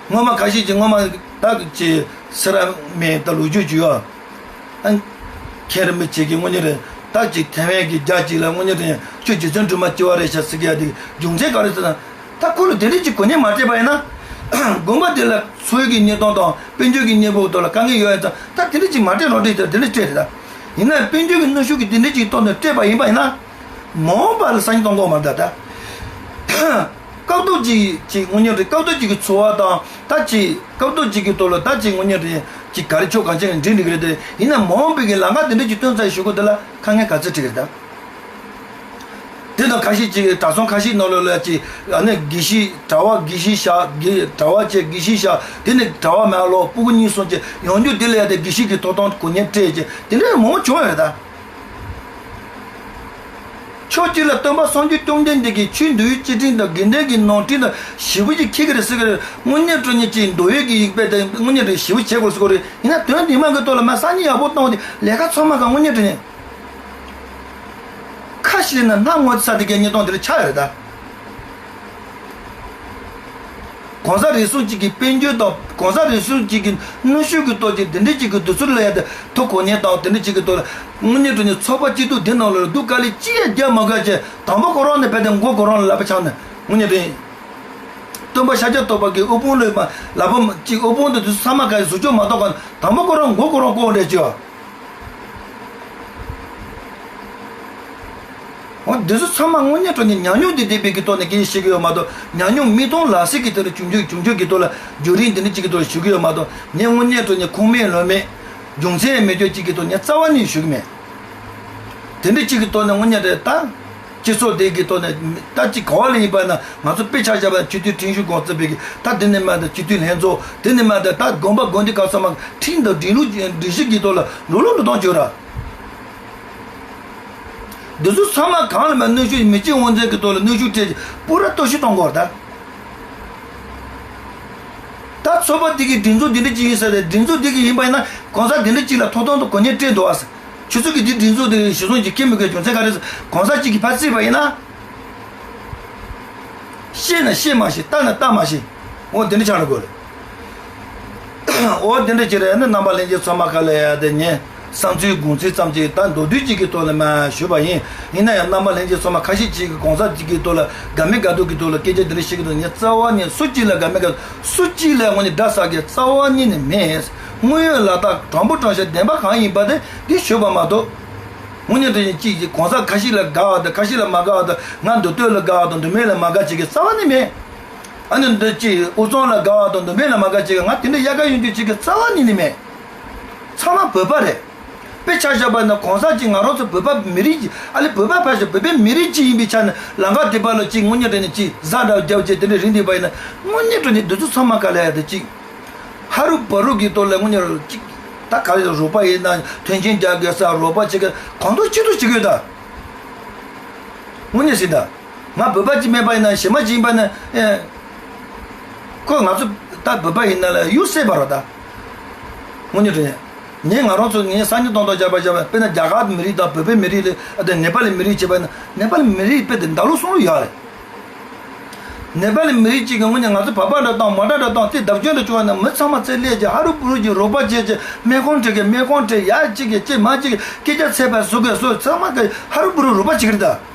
སྔོན་མ་ཁ་ཤས་ཀྱིས་སྔོན་མ་ད་ཀྱི་སེ་ར་སྨད་ད་ལོ་རྒྱུས་བརྗོད་ཡོད། ཨ། མཁན་རིན་པོ་ཆེ་གིས་དངོས་གནས་རེད། ད་ཀྱི་ཐེ་ཝན་གྱི་རྒྱ་གཅིག་ལ་དངོས་གནས་རེད། ཁྱོད་རྗེ་བཙུན་སྒྲོལ་མ་སྐྱེ་བ་རེད་ཤག་ཟེར་གི་ཡ་དེ་རྒྱུ་མཚན་ག་རེ་ཟེར་ན། ད་ཁོ་ལ་དེ་འདྲ་ཅིག་གོ་གནས་མ་སྤྲད་པ་ཡིན་ན། དགོན་པ་དེ་ལ་ཚོགས་ཀྱི་གནས་སྟངས་དང་དཔལ་འབྱོར་གྱི་གནས་བབ་ཐོག་ལ་དཀའ་ངལ་ཡོད་ཡ་ཙང་། ད་དེ་འདྲ་ཅིག་མ་སྤྲད་རོགས་བྱེད་ཟེར་དེ་འདྲ་སྤྲད་རེད་ད། ཡིན་ན་དཔལ་འབྱོར་གྱི་གནོན་ཤུགས་ཀྱིས་དེ་འདྲ་ཅིག་ཐོག་ནས་སྤྲད་པ་ཡིན་པ་ཡིན་ན། མ་འོངས་པ་ལ་སང་ཉིན་གཏོང་དགོས་མ་རེད་ད། ད་སྐབས་ཐོག་ཅིག་ཅིག་དངོས་གནས་རེད། སྐབས་ཐོག་ཅིག་གི་འཚོ་བ་དང་། ད་ཅིག་སྐབས་ཐོག་ཅིག་གི་ཐོག་ལ་ད་ཅིག་དངོས་གནས་རེད། ཅིག་ག་རེ་ཕྱོགས་གང་ཅིའི་འགྲིག་འགྲིག་རེད་དེ། ཡིན་ན་མ་འོངས་པའི་གི་ལམ་ཁ་དེ་འདྲ་ཅིག་སྟོན་ཚར་ཞུ་དགོས་དེ་ལ་དཀའ་ངལ་ག་ཚོད་འཕྲད་ཀྱི་རེད་ད། དེ་དང་ཁ་ཤས་ཅིག་གྲྭ་ཚང་ཁ་ཤས་ནང་ལོགས་ལ་ཅིག་ཨ་ནི་དགེ་བཤེས་གྲྭ་པ་དགེ་བཤེས་བཞག་དགེ་གྲྭ་པ་བྱས་དགེ་བཤེས་བཞག་དེ་ནས་གྲྭ་པ་མར་ལོག་སྤུ་གུ་གཉིས་གསུམ་བྱས་ཡང་བསྐྱར་དེ་ལ་ཡ་དེ་དགེ་བཤེས་ཀྱི་ཐོབ་ཐང་གོ་གནས་སྤྲད་བྱས་དེ་འདྲ་མང་པོ་བྱུང་ཡོད་རེད་ད། ཕྱོགས་གཅིག་ལ་སྟོན་པ་སངས་རྒྱས་བཅོམ་ལྡན་འདས་ཀྱིས་ཆོས་འདུལ་བའི་སྤྱི་དྲིན་དང་དགེ་འདུན་གྱི་ནང་ཁྲིམས་དང་ཞེ་པོ་ཅིག་འཁྱེར་གྱི་རེད་ཟེར་གྱི་རེད། དངོས་གནས་དྲང་གནས་ཀྱི་མདོ་དབུས་ཀྱི་ཡིག་དཔེ་དེ་དངོས་གནས་དྲང་ཞེ་པོ་བྱེད་དགོས་ཟེར་གྱི་རེད། ཡིན་ན་དོན་དེ་མ་གི་ཐོག་ལ་མ་སང་ཉིན་ཡག་པོ་གཏོང་བ་དེ་ལས་ཀ་ཚང་མ་གང་དངོས་གནས་དྲང་གནས། ཁ་ཤས་ན་སྣང་ངོ་ཚ་དེ་གའི་གནས་སྟངས་དེ་ལ་ཆགས་ཡོད་རེད་ད། གང་ཟག་རེ་ཟུང་གཅིག་གི་དཔལ་འབྱོར་དང་གང་ཟག་རེ་ཟུང་གཅིག་གི་གནོན་ཤུགས་ཀྱི་ཐོག་ཅིག་དེ་འདྲ་གཅིག་གི་དུས་ཚོད་ལ་ཡ་དེ་ཐོབ་གོ་ནས་དང་དེ་འདྲ་གཅིག་གི་ཐོག་ལ་དངོས་གནས་དྲང་གནས་ཚོགས་པ་སྐྱིད་སྡུག་དེ་ནང་ལ་སྡུག་དཀའ་ལས་ཅི་ཡང་རྒྱག་མ་དགོས་ཅེས་དང་པོ་ཁོ་རང་ནས་བལྟས་ཏེ་མགོ་ཁོ་རང་ལ་ལག་པ་འཆང་ནས་དངོས་གནས་དྲང་གནས་སྟོན་པ་ཤཱཀྱ་ཐུབ་པ་གི་དབུ་དཔུང་ལ་མ་ལག་པ་གཅིག་དབུ་དཔུང་དེ་དུས་ཚང་མ་ག་ཟུག་ཅོག་མ་གཏོགས་ག་དང་པོ་ཁོ་རང་མགོ་ཁོ་རང་བསྐོར་འདྲ་ཅིག་ཡོད། འོ་འདི་ཚོ་ཚང་མ་དངོས་གནས་དྲང་གནས་ཉམས་མྱོང་འདི་ལྡན་པའི་གི་ཐོག་ནས་སྐད་ཆ་བཤད་ཀྱི་ཡོད་མ་གཏོགས། ཉམས་མྱོང་མིག་མཐོང་ལག་ཟིན་གྱི་དེ་ལ་བྱུང་རྒྱུ་བྱུང་རྒྱུ་གི་ཐོག་ལ་བརྒྱུད་རིམ་འདི་འདྲ་གཅིག་གི་ཐོག་ལ་ཞུ་གི་ཡོད་མ་གཏོགས། ངས་དངོས་གནས་དྲང་གནས་ཁུངས་མེད་ལུང་མེད་རྒྱུ་མཚན་མེད་ཅོག་གཅིག་གི་ཐོག་ནས་རྩ་བ་ནས་ཞུ་གི་མེད། དེ་འདྲ་གཅིག་གི་ཐོག་ནས་དངོས་གནས་རེད་ད། སྤྱི་ཚོགས་དེ་གི་ཐོག་ནས་ད་ཅིག་ག་བ་ལ་ཡིན་པ་ན་ང་ཚོ་དཔེ་ཆ་བཞག་པ་ན་སྤྱི་འཐུས་ཁྲིམས་ཞིབ་ཁང་གཙོས་པའི་གི་ད་དེ་ནས་མ་ད་སྤྱི་འཐུས་ལྷན་ཚོགས་དེ་ནས་མ་ད་ད་དགོན་པ་དགོན་སྡེ་ཁག་ཚང་མ་ཁྲིམས་དང་སྒྲིག་ལུགས་སྒྲིག་གཞི་གི་ཐོག་ལ་འགྲོ་ལུགས་འགྲོ་སྟངས་བྱོས་ར། འདི་ཚོ་ཚང་མ་གང་ལ་མ་གནོན་ཤུགས་མི་གཅིག་དབང་འཛིན་གྱི་ཐོག་ལ་གནོན་ཤུགས་སྤྲད་ཅིག་པུ་ར་གཏོར་བཤིག་གཏོང་དགོས་རེད་ད། ད་ཚོགས་པ་འདི་གི་སྒྲིག་འཛུགས་འདི་འདྲ་ཅིག་ཡིན་ས་རེད། སྒྲིག་འཛུགས་འདི་གི་ཡིན་པ་ཡིན་ན་གང་ཟག་འདི་འདྲ་ཅིག་ལ་ཐོབ་ཐང་དང་གོ་གནས་སྤྲད་འདུག་ཨ། ཁྱོད་ཚོ་གི་འདི་སྒྲིག་འཛུགས་འདི་གཞི་བཟུང་ཅིག་འཁྱེར་མི་དགོས་རྒྱུ་མཚན་ག་རེ་ཟེར་གང་ཟག་ཅིག་གིས་ཕར་བརྩིས་པ་ཡིན་ན། ཤེས་ན་ཤེས་མ་ཤེས། ལྟ་ན་ལྟ་མ་ཤེས། འོ་དེ་འདྲ་ཆགས་ན་དགོས་རེད། འོ་དེ་འདྲ་ཅིག་རེད། ཨ་ནི་རྣམ་པ་ལྷན་རྒྱས་ཚང་མ་ག་ལ་ཡ་དེ་ཉན། བསམ་ཚུལ་དགོངས་ཚུལ་ཙམ་ཅིག་ད་མདོར་བསྡུས་ཅིག་གི་ཐོག་ནས་མར་ཞུས་པ་ཡིན། ཡིན་ན་ཡང་རྣམ་པ་ལྷན་རྒྱས་ཚང་མ་ཁ་ཤས་ཅིག་གིས་གང་ཟག་ཅིག་གི་ཐོག་ལ་དགའ་མི་དགའ་སྡུག་གི་ཐོག་ལ་སྐད་ཆ་འདི་འདྲ་བཤད་ཀྱི་འདུག་ངས་རྩ་བ་ནས་སུ་གཅིག་ལ་དགའ་མི་དགའ་སུ་གཅིག་ལ་ངོ་ནས་དགྲ་ཟ་གི་རྩ་བ་ཉིད་ནས་མེད། དངོས་ཡོད་ལ་དྭགས་དྲང་པོ་དྲང་བཞག་བདེན་པ་གང་ཡིན་པ་དེ་འདི་ཞུས་པ་མ་གཏོགས། དངོས་གནས་དྲང་གནས་གཅིག་གིས་གང་ཟག་ཁ་ཤས་ལ་དགའ་བ་དང་ཁ་ཤས་ལ་མ་དགའ་བ་དང་། ང་མདོ་སྟོད་ལ་དགའ་བ་དང་མདོ་སྨད་ལ་མ་དགའ་བྱེད་ཀྱི་རྩ་བ་ནས་མེད། ཨ་ནི་འདི་གཅིག་དབུས་གཙང་ལ་དགའ་བ་དང་མདོ་སྨད་ལ་མ་དགའ་བྱེད་ཀྱི། ང་དེ་འདྲ་དབྱར་ཁ་གཡང་འགུགས་བྱེད་ཀྱི་རྩ་བ་ཉིད་ནས་མེད། ཚང་མ་བོད་པ་རེད། དཔེ་ཆ་བཞག་པ་ན་གང་ཟག་གཅིག་ང་རང་ཚོ་བོད་པ་མི་རིགས་ཀྱི་ཨ་ལེ་བོད་པ་ཕལ་ཆེར་བོད་པའི་མི་རིགས་གཅིག་ཡིན་པའི་ཆ་ནས་ལམ་ཁ་དེ་པ་ལ་གཅིག་དངོས་གནས་དྲང་གནས་གཅིག་ཟ་འདྲ་རྒྱབ་བྱས་དེ་འདྲ་རིགས་འདི་པ་ཡིན་ན། དངོས་གནས་དྲང་གནས་འདི་ཚོ་ཚང་མ་ག་ལ་ཡ་དེ་གཅིག་ཧ་རུ་བ་རུ་གི་ཐོག་ལ་དངོས་གནས་རུ་གཅིག་ད་ག་རེ་རོགས་པ་ཡིན་ན་མཐུན་རྐྱེན་རྒྱག་དགོས་ས་རོགས་པ་བྱེད་མཁན་གང་ཐུབ་ཅི་ཐུབ་བྱེད་དགོས་ད། དངོས་གནས་ཟིན་ད། ང་བོད་པ་གཅིག་མེད་པ་ཡིན་ན་གཞན་པ་གཅིག་ཡིན་པ་ན་ཨེ། ཁོ་ང་ཚོ་ད་བོད་པ་ཡིན་ན་ལ་གཡུག་སྲེག་པ་རོ་ད། དངོས་གནས་དྲང་གནས། ངས་ང་རང་ཚོ་ངས་སང་ཉིན་གཏོང་ཐོག་བྱ་བ་བྱ་བ་དཔེར་ན་རྒྱ་གར་མི་རིགས་དང་བོད་པའི་མི་རིགས་ལ་ཨ་དེ་ནེ་པ་ལི་མི་རིགས་བྱས་པ་ཡིན་ན་ནེ་པ་ལི་མི་རིགས་དཔེ་དེ་འདའ་ལོག་སོང་ལོག་ཡོད་རེད། ནེ་པ་ལི་མི་རིགས་གཅིག་གི་ངོས་ནས་ང་ཚོ་བོད་པ་འདྲ་དང་མོ་ཊ་འདྲ་དང་དེ་བརྡབ་སྐྱོན་དུ་བྱུང་བ་ན་མི་ཚང་མ་རྩེ་ལས་ཀྱི་ཧ་རུ་བུ་རུ་གྱི་རོགས་པ་བྱས་ཀྱི་སྨན་ཁང་ཁྲིད་གི་སྨན་ཁང་ཁྲིད་ཡར་གཅིག་གི་གཅིག་མ་གཅིག་གི་སྐད་ཆ་ཚད་པ་བཟོ་གི་བཟོ་ཚང་མ་གི་ཧ་རུ་བུ་རུ་རོགས་པ་བྱེད་ཀྱི་རེད་ད།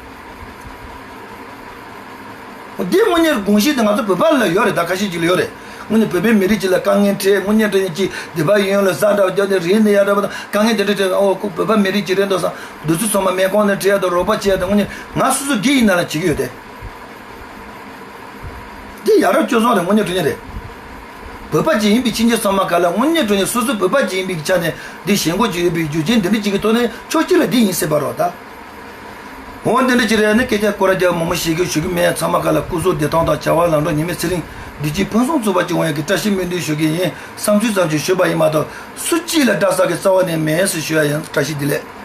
འདི་དངོས་གནས་དགོངས་གཞི་དེ་ང་ཚོ་བོད་པ་ལ་ཡོད་རེད་ད། ཁ་ཤས་ཅིག་ལ་ཡོད་རེད། དངོས་གནས་བོད་པའི་མི་རིགས་ཅིག་ལ་དཀའ་ངལ་འཕྲད་དངོས་གནས་དྲང་གནས་ཅིག་སྡིག་པ་ཡོན་ལ་ཟ་འདྲ་བརྒྱབ་ནས་རིག་གནས་ཡག་འདྲ་པོ་དང་དཀའ་ངལ་དེ་འདྲ་འཕྲད་ཨོ་ཁོ་བོད་པ་མི་རིགས་ཅིག་རེད་འདུག་བསམ་འདི་ཚོ་ཚང་མ་སྨན་ཁང་ནས་ཁྲིད་ཡག་དང་རོགས་པ་བྱེད་ཡག་དང་དངོས་གནས་ང་སོ་སོ་སྒེར་ཡིན་ན་ལ་བྱེད་ཀྱི་ཡོད་དེ། འདི་ཡ་རབས་སྤྱོད་བཟང་རེད། དངོས་གནས་དྲང་གནས་རེད། བོད་པ་ཅིག་ཡིན་པའི་ཕྱི་རྒྱལ་ཚང་མ་ག་ལ་དངོས་གནས་དྲང་གནས་སོ་སོ་བོད་པ་ཅིག་ཡིན་པའི་ཆ་ནས་འདི་ཞེན་ཁོག་ཅིག་ཡོད་པའི་རྒྱུ་རྐྱེན་འདི་འདྲ་ཅིག་གི་ཐོག་ནས་ཕྱོགས་གཅིག་ལ་འདི་ཡིན་སྲིད་པ་རོགས་ད། འོ་འདི་འདྲ་ཅིག་རེད་ནི་སྐད་ཆ་སྐོར་རྒྱག་མང་མང་བཤད་རྒྱུ་ཞུ་གི་མེད། ཚང་མ་ག་ལ་སྐུ་གཟུགས་བདེ་ཐང་དང་བྱ་བ་ལམ་འགྲོ་ཉི་མའི་ཚེ་རིང་བདེ་སྐྱིད་ཕུན་སུམ་ཚོགས་པ་ཅིག་འོང་ཡག་གི་བཀྲ་ཤིས་སྨོན་འདུན་ཞུ་གི་ཡིན། བསམ་ཚུལ་ཙམ་ཞིག་ཞུས་པ་ཡིན་མ་གཏོགས་སུ་གཅིག་ལ་འདྲ་ས་གི་རྩ་བ་ནས་མེད་ཟེར་ཞུ་ཡ་ཡིན། བཀྲ་ཤིས་བདེ་ལེགས།